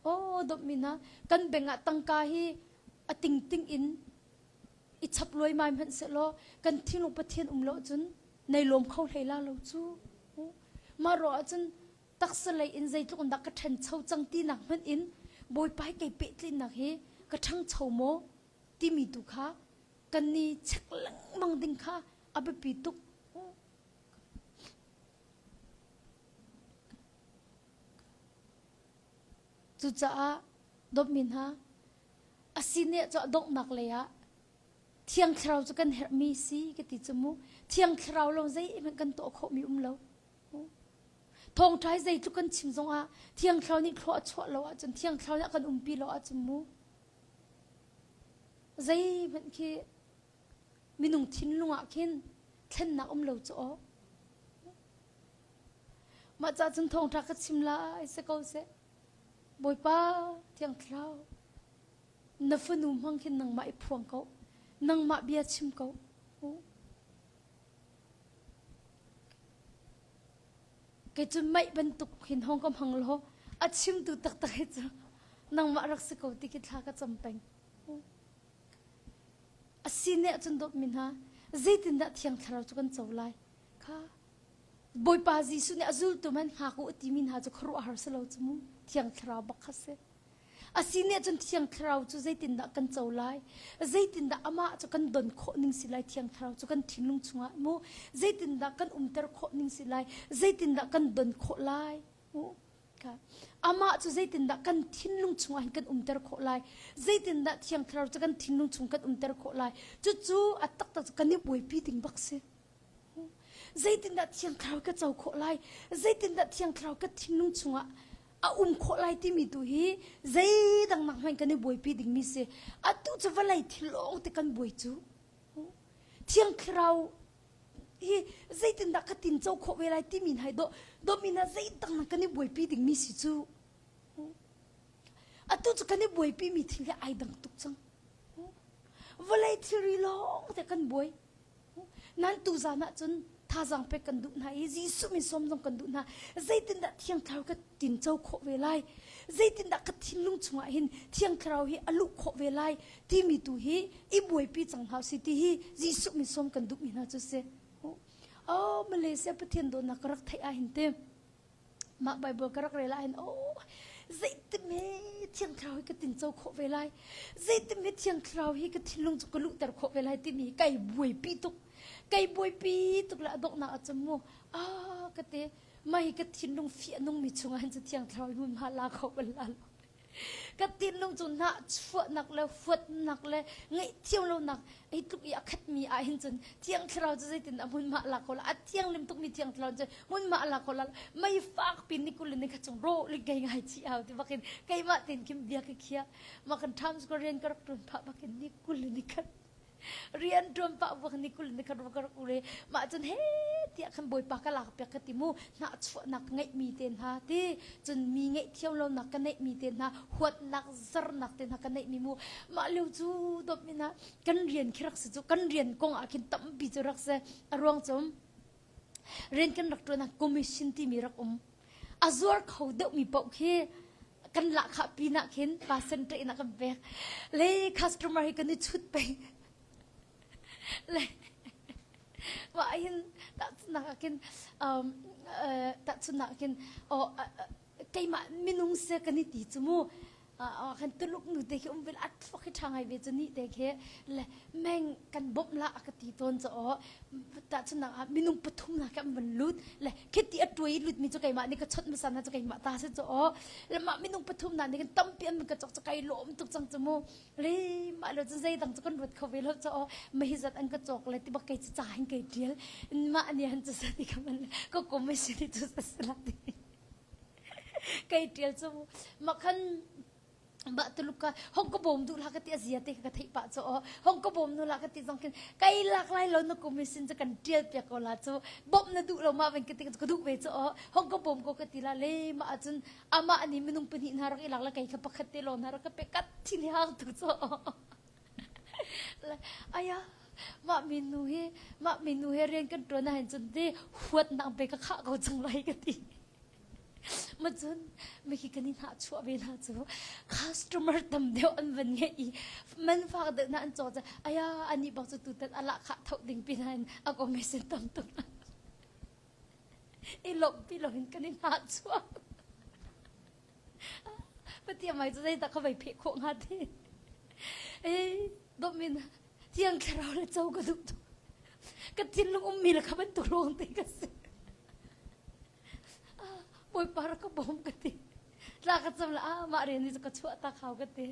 Oh dawtmi hna kan beng ah tangka hi a tingting in i chap luaimai hmanh sehlaw kan thinlung Pathian um lo cun nei lawm kho hlei la lo cu. Mah ruah ahcun taksa lei in zeitluk in dah ka ṭhancho cang tinak hmanh in Bawipa hi kei pehtlinnak hi ka ṭhangcho maw timi tu kha kan i check lengmang ding kha a biapi tuk. Cucaah dawtmi hna, a si ne cu a donghnak lei ah Thiang Thlarau cu kan herhmi si ka ti cu mu. Thiang Thlarau lo zeihmanh kan tuah khawhmi um lo. Thawngṭha hi zeitluk kan chim zongah Thiang Thlarau nih thlua a chuah lo ahcun Thiang Thlarau nih a kan umpi lo ahcun mu Zeihmanh khi minung thinlung ah khin thlennak um lo cu aw. Mah ca cun thawngṭha ka chim lai si ko seh. Bawipa Thiang Thlarau, na fanu hmang khin nangmah i phuang ko. Nangmah bia chim ko. Kei cu meih bantuk hin hong ka hmang law a chimtu taktak hi cu nangmah rak si ko ti khi thla ka cam peng. A si ne ahcun dawtmi hna, zeitindah Thiang Thlarau cu kan co lai? Kha Bawipa Jesuh nih a zultu hmanh hngak u a timi hna cu khuaruahhar si lo cu mu. Thiang Thlarau bak kha si. A si nih cun Thiang Thlarau cu zeitindah kan co lai? Zeitindah amah cu kan don khawh ning si lai Thiang Thlarau cu kan thinlung chungah mu? Zeitindah kan umter khawh ning si lai? Zeitindah kan don khawh lai? Mu? Amah cu zeitindah kan thinlung chungah hin kan umter khawh lai? Zeitindah Thiang Thlarau cu kan thinlung chung kan umter khawh lai? Cucu a taktak cu kan i buaipi ding bak si. Zeitindah Thiang Thlarau ka co khawh lai? Zeitindah Thiang Thlarau ka thinlung chungah a um khawh lai timi tu hi zeidang nak hmanh kan i buaipi dingmi si. Atu cu vawlei thil lawng te kan buai cu. Thiang Thlarau hi zeitindah ka tinco khawh ve lai timi hna hi dawh dawhmi hna zeidang nak kan i buaipi dingmi si cu. Atu cu kan i buaipi mi thil hi ai dang tuk cang. Vawlei thilri lawng te kan buai. Nan tuzan ahcun thazaang pek kan duh hna i Jesuh min sawm zong kan duh hna. Zeitindah Thiang Thlarau ka tinco khawh ve lai? Zeitindah ka thinlung chungah hin Thiang Thlarau hi a luh khawh ve lai? Timi tu hi i buaipi cang hna usih ti hi Jesuh min sawm kan duhmi hna cu si. Oh, Malaysia Pathian dawtnak ka rak theih ah hin te mah Bible ka rak rel ah hin oh zeitin he Thiang Thlarau hi ka tinco khawh ve lai zeitin he Thiang Thlarau hi ka thinlung cu ka luhter khawh ve lai timi kai buaipi tuk kai buaipi tuk le a donghnak ah cun mu ah ka te mai ka thinlung fi a nungmi chungah hin cu Thiang Thlarau hi hmunhma la kho bal la lo. Ka thinlung cu hnahchuahnak le huatnak le ngaihthiam lonak hi tluk i a khatmi ah hin cun Thiang Thlarau cu zeitin a hmunhma a lak ko la? A thianghlim tukmi Thiang Thlarau cu hmunhma a lak ko la? Mei fak pin ni kul le ni khat chung rawh lik ngei ngai chih hau ti bakin keimah tein khin bia ka khiah. Mah kan Times Square rian ka rak ṭuan phah bakin ni 20 le ni khat rian ṭuan pah bak ni 20 ni khat ka rak ure mah cun he tiah khan bawipa ka lak piak ka ti mu hnahchuahnak ka ngeihmi te hna ti cun mi ngaihthiam lonak ka neihmi te hna huatnak zarnak te hna ka neihmi mu mah lio cu dawtmi hna kan rian khi rak si cu kan rian kong ah khin tampi cu rak si a ruang cu rian kan rak ṭuan ah commission timi rak um a zuar kho deuhmi paoh khi kan lahkhah pinah khin percentage in a kan pek le customer hi kan i chut peng le mah hin tahchunhnak ah khin um, uh, tahchunhnak ah khin oh, keimah minung se kan i ti cu mu kan tuluk nu te khi um vel a thluak hi ṭha ngai ve cu ni te khi le meng kan bawmh la a ka ti tawn cu aw tahchunhnak ah minung pathum na kan van lut le khiti a tuai lut mi cu keimah nih ka chawnh hmasa na cu keimah ta si cu aw le mah minung pathum na nih kan tampi an ka cawk cu kai lawm tuk cang cu mu le mah lo cu zeidang cu kan ruat kho ve lo cu aw mahi zat an ka cawk le ti bak kei cu ca hin kei tial mah ni han cu sa ti ka man ka kum si ti cu sa la ti Kei ṭial cu mah khan mah tuluk ka hong ka bawm duh la ka ti a zia te ka theih pah cu aw hong ka bawm nu la ka ti zong khin kai lak lai lo na kum sin cu kan ṭial piak ko la cu bawmh na duh lo ma ven ka ti ka duh ve cu aw hong ka bawm ko ka ti la le mah ahcun amah nih minung pahnih hna rak i lak la kei kha pakhat te lawng hna rak ka pe kat thin hang tu cu aw aya mah minu hi mah minu he rian kan ṭuan ahhin cun ti huatnak pe ka khah ko cang lai ka ti ma cun mikhi kan i hnahchuah ve hna cu customer tam deuh an van ngeih i man fak deuh na an caw ca aya ani bak cu tutan a lahkhah tho ding pin a commission tam tuk i lawmh pi loin kan i hnahchuah Pathian mai cu zeidah ka vei pheh khawh hnga ti. Ei, dawtmi na thiang thlarau le co ka duh tuk. Ka thinlung ummi le kha bantuk ruang te ka si. Bawipa rak ka bawm ka ti. Tla ka cam le ah mah rian hi cu ka chuah tak hau ka ti.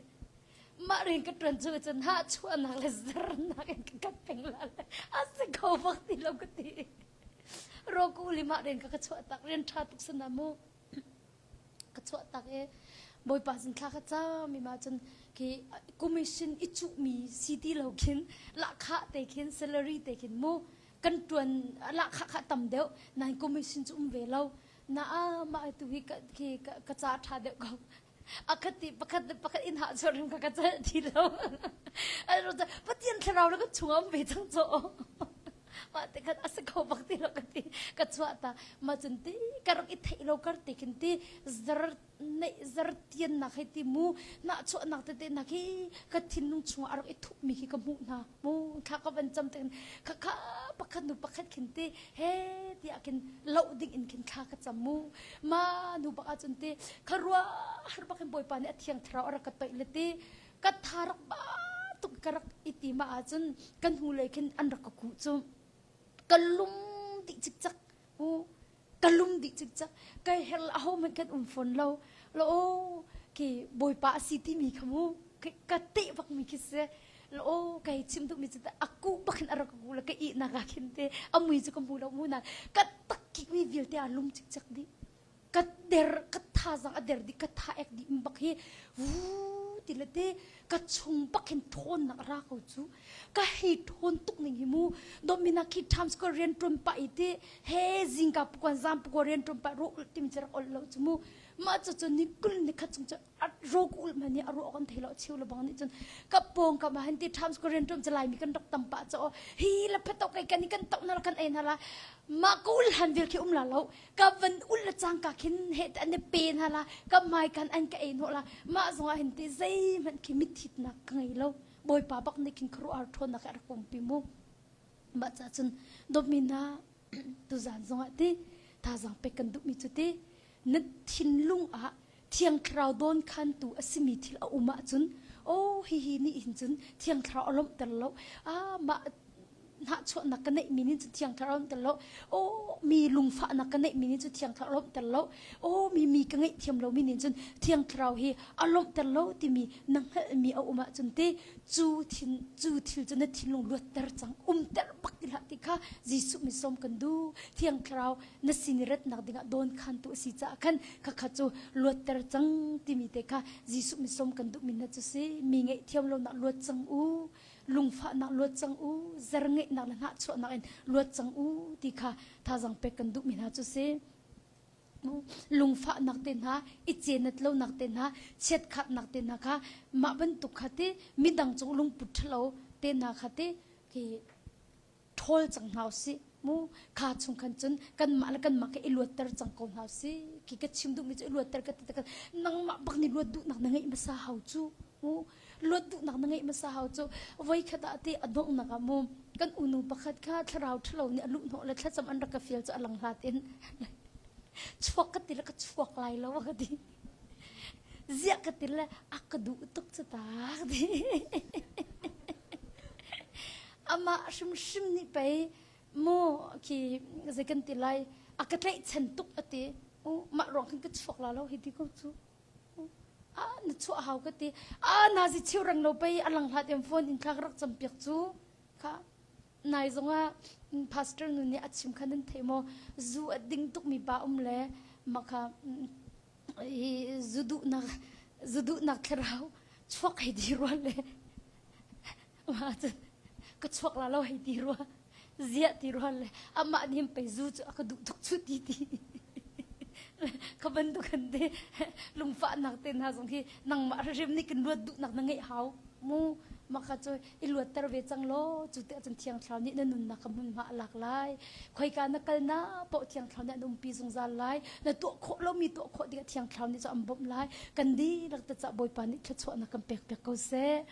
Mah rian ka ṭuan cu cun ha chuahnak le zernak in ka kat peng la le a si kho bak ti lo ka ti. Roku li mah rian ka ka chuah tak rian ṭha tuk sana mu. Ka chuah tak i Bawipa sin thla ka cam mi ma cun khi commission i cuhmi si ti lo khin lahkhah te khin salary te khin mu kan tuan lahkhah kha tam deuh nain commission cu um ve lo na mah tu hi ka khi ka ca tha deuh ko akhat ti pakhat le pakhat in ha chuah rim ka ka cal ti lo Pathian thlarau le ka chung um ve cang cho mah te khan a si kho bak ti lo ka ti ka chuah ta ma cun ti ka rak i theih lo kar te khin ti zar neih zar tian nak hei ti mu na chuah nak tete nak hi ka thinlung chungah a rak i thup mi khi ka hmuh hna mu thla ka van cam te khin kha kha pakhat nu pakhat khin ti he tiah khin loh ding in khin thla ka cam mu ma nu bak ahcun ti kha rua har bak in bawipa nih a thiang thlarau a rak ka toih le ti ka tha rak ba tuk ka rak i ti ma ahcun kan hnulei khin an rak ka kuh cu ka lum dih cikcak u ka lum dih cikcak kai her a ho hmanh kan um fawn lo lo o khi bawipa a si timi kha mu ka teh bak mi khi si lo o kai chim duh mi cu a kuh bak in a rak ka kuh le ka ihnak ah khin te a mui cu ka hmu lo mu na ka tak kik mi vialte a lum cikcak dih ka der ka thazang a der dih ka tha ek dih bak hi vu ti le te ka chung bak hin thawnnak ra ko cu ka hei thawn tuk ning hi mu domina khi Times Square rian ṭuan pah i te he zingka pukuan zam pukuan rian ṭuan pah ro tim cu rak ol lo cu mu mah cu cu ni kul ni khat chung cu ro ku ul man ni a ro kan thei lo chiu le bang nih cun ka pawng kam ah hin ti Times Square rian ṭuan cu laimi kan rak tam pah cho hi la phato kai kan kan to na kan ei na la mah ko ul han vel khi um la lo ka van ul le cangka khin he an i pe hna la ka hmai kan an ka ei hnawh la mah zongah hin ti zeihmanh khi mithitnak ka ngei lo bawipa bak nih khin khuaruahhar ṭhawnnak a rak umpi mu mah ca cun dawtmi hna tuzan zongah ti thazaang pek kan duhmi cu ti na thinlung ah thiang thlarau dawn khantu a simi thil a um ahcun oh hihi nih hin cun thiang thlarau a lawmhter lo ah mah. Hnahchuahnak ka neihmi nih cun Thiang Thlarau lawmhter lo. Aw mi lungfahnak ka neihmi nih cun Thiang Thlarau lawmhter lo. Aw mi mi ka ngaihthiam lomi nih cun Thiang Thlarau hi a lawmhter lo timi na hngalhmi a um ahcun te cu thin cu thil cu na thinlung luatter cang umter bak ti hlah ti kha Jesuh min sawm kan duh. Thiang Thlarau na sin i ratnak dingah dawnkhantu a si caah khan khakha cu luatter cang timi te kha Jesuh min sawm kan duhmi hna cu si. Mi ngaihthiam lonak luat cang u. Lungfahnak luat cang u. Zer ngeihnak le hnahchuahnak in luat cang u ti kha thazang pek kan duhmi hna cu si. Lungfahnak te hna, i cenat lonak te hna, chiatkhatnak te hna kha mah bantuk kha ti midang cung lungput ṭhalo te hna kha ti khi ṭhawl cang hna usih mu. Kha chung khan cun kanmah le kanmah kha i luatter cang ko hna usih. Khi ka chim duhmi cu i luatter ka ti tak nangmah bak nih luat duhnak na ngeih hmasa hau cu mu. Luat duhnak na ngeih hmasa hau cu. Voikhat ah ti a donghnak ah mu kan unu pakhat kha thlarau ṭhalo nih a luh hnawh le thlacam an rak ka fial cu a lang hlat in chuak ka ti le ka chuak lai lo ka ti. Ziah ka ti le a ka duh tuk cu ta ka ti. Amah hrimhrim nih pei mu khi zei kan ti lai a ka tlaihchan tuk a ti. Mah ruang khan ka chuak la lo hi ti ko cu. A na chuah hau ka ti. A nazi cheu reng lo pei a lang hlat em phone in thla ka rak cam piak cu. Kha nai zongah pastor nu nih a chim kha nan thei maw zu a ding tukmi pa um le mah kha hi zu duhnak zu duhnak thlarau chuak hei ti rua le mah cun ka chuak la lo hei ti rua ziah ti rua le amah nih pei zu cu a ka duh tuk cu ti ti ka bantuk kan te lungfahnak te hna zong hi nangmah hrim nih kan luat duhnak na ngeih hau mu maka cu i luatter ve cang law cu te ahcun Thiang Thlarau nih na nunnak kha hmunhma a lak lai. Khoika na kalnak paoh Thiang Thlarau nih an umpi zungzal lai. Na tuah khawh lomi tuah khawh dingah Thiang Thlarau nih cu an bawmh lai. Kan dihlak te cah Bawipa nih thluachuahnak kan pek piak ko seh.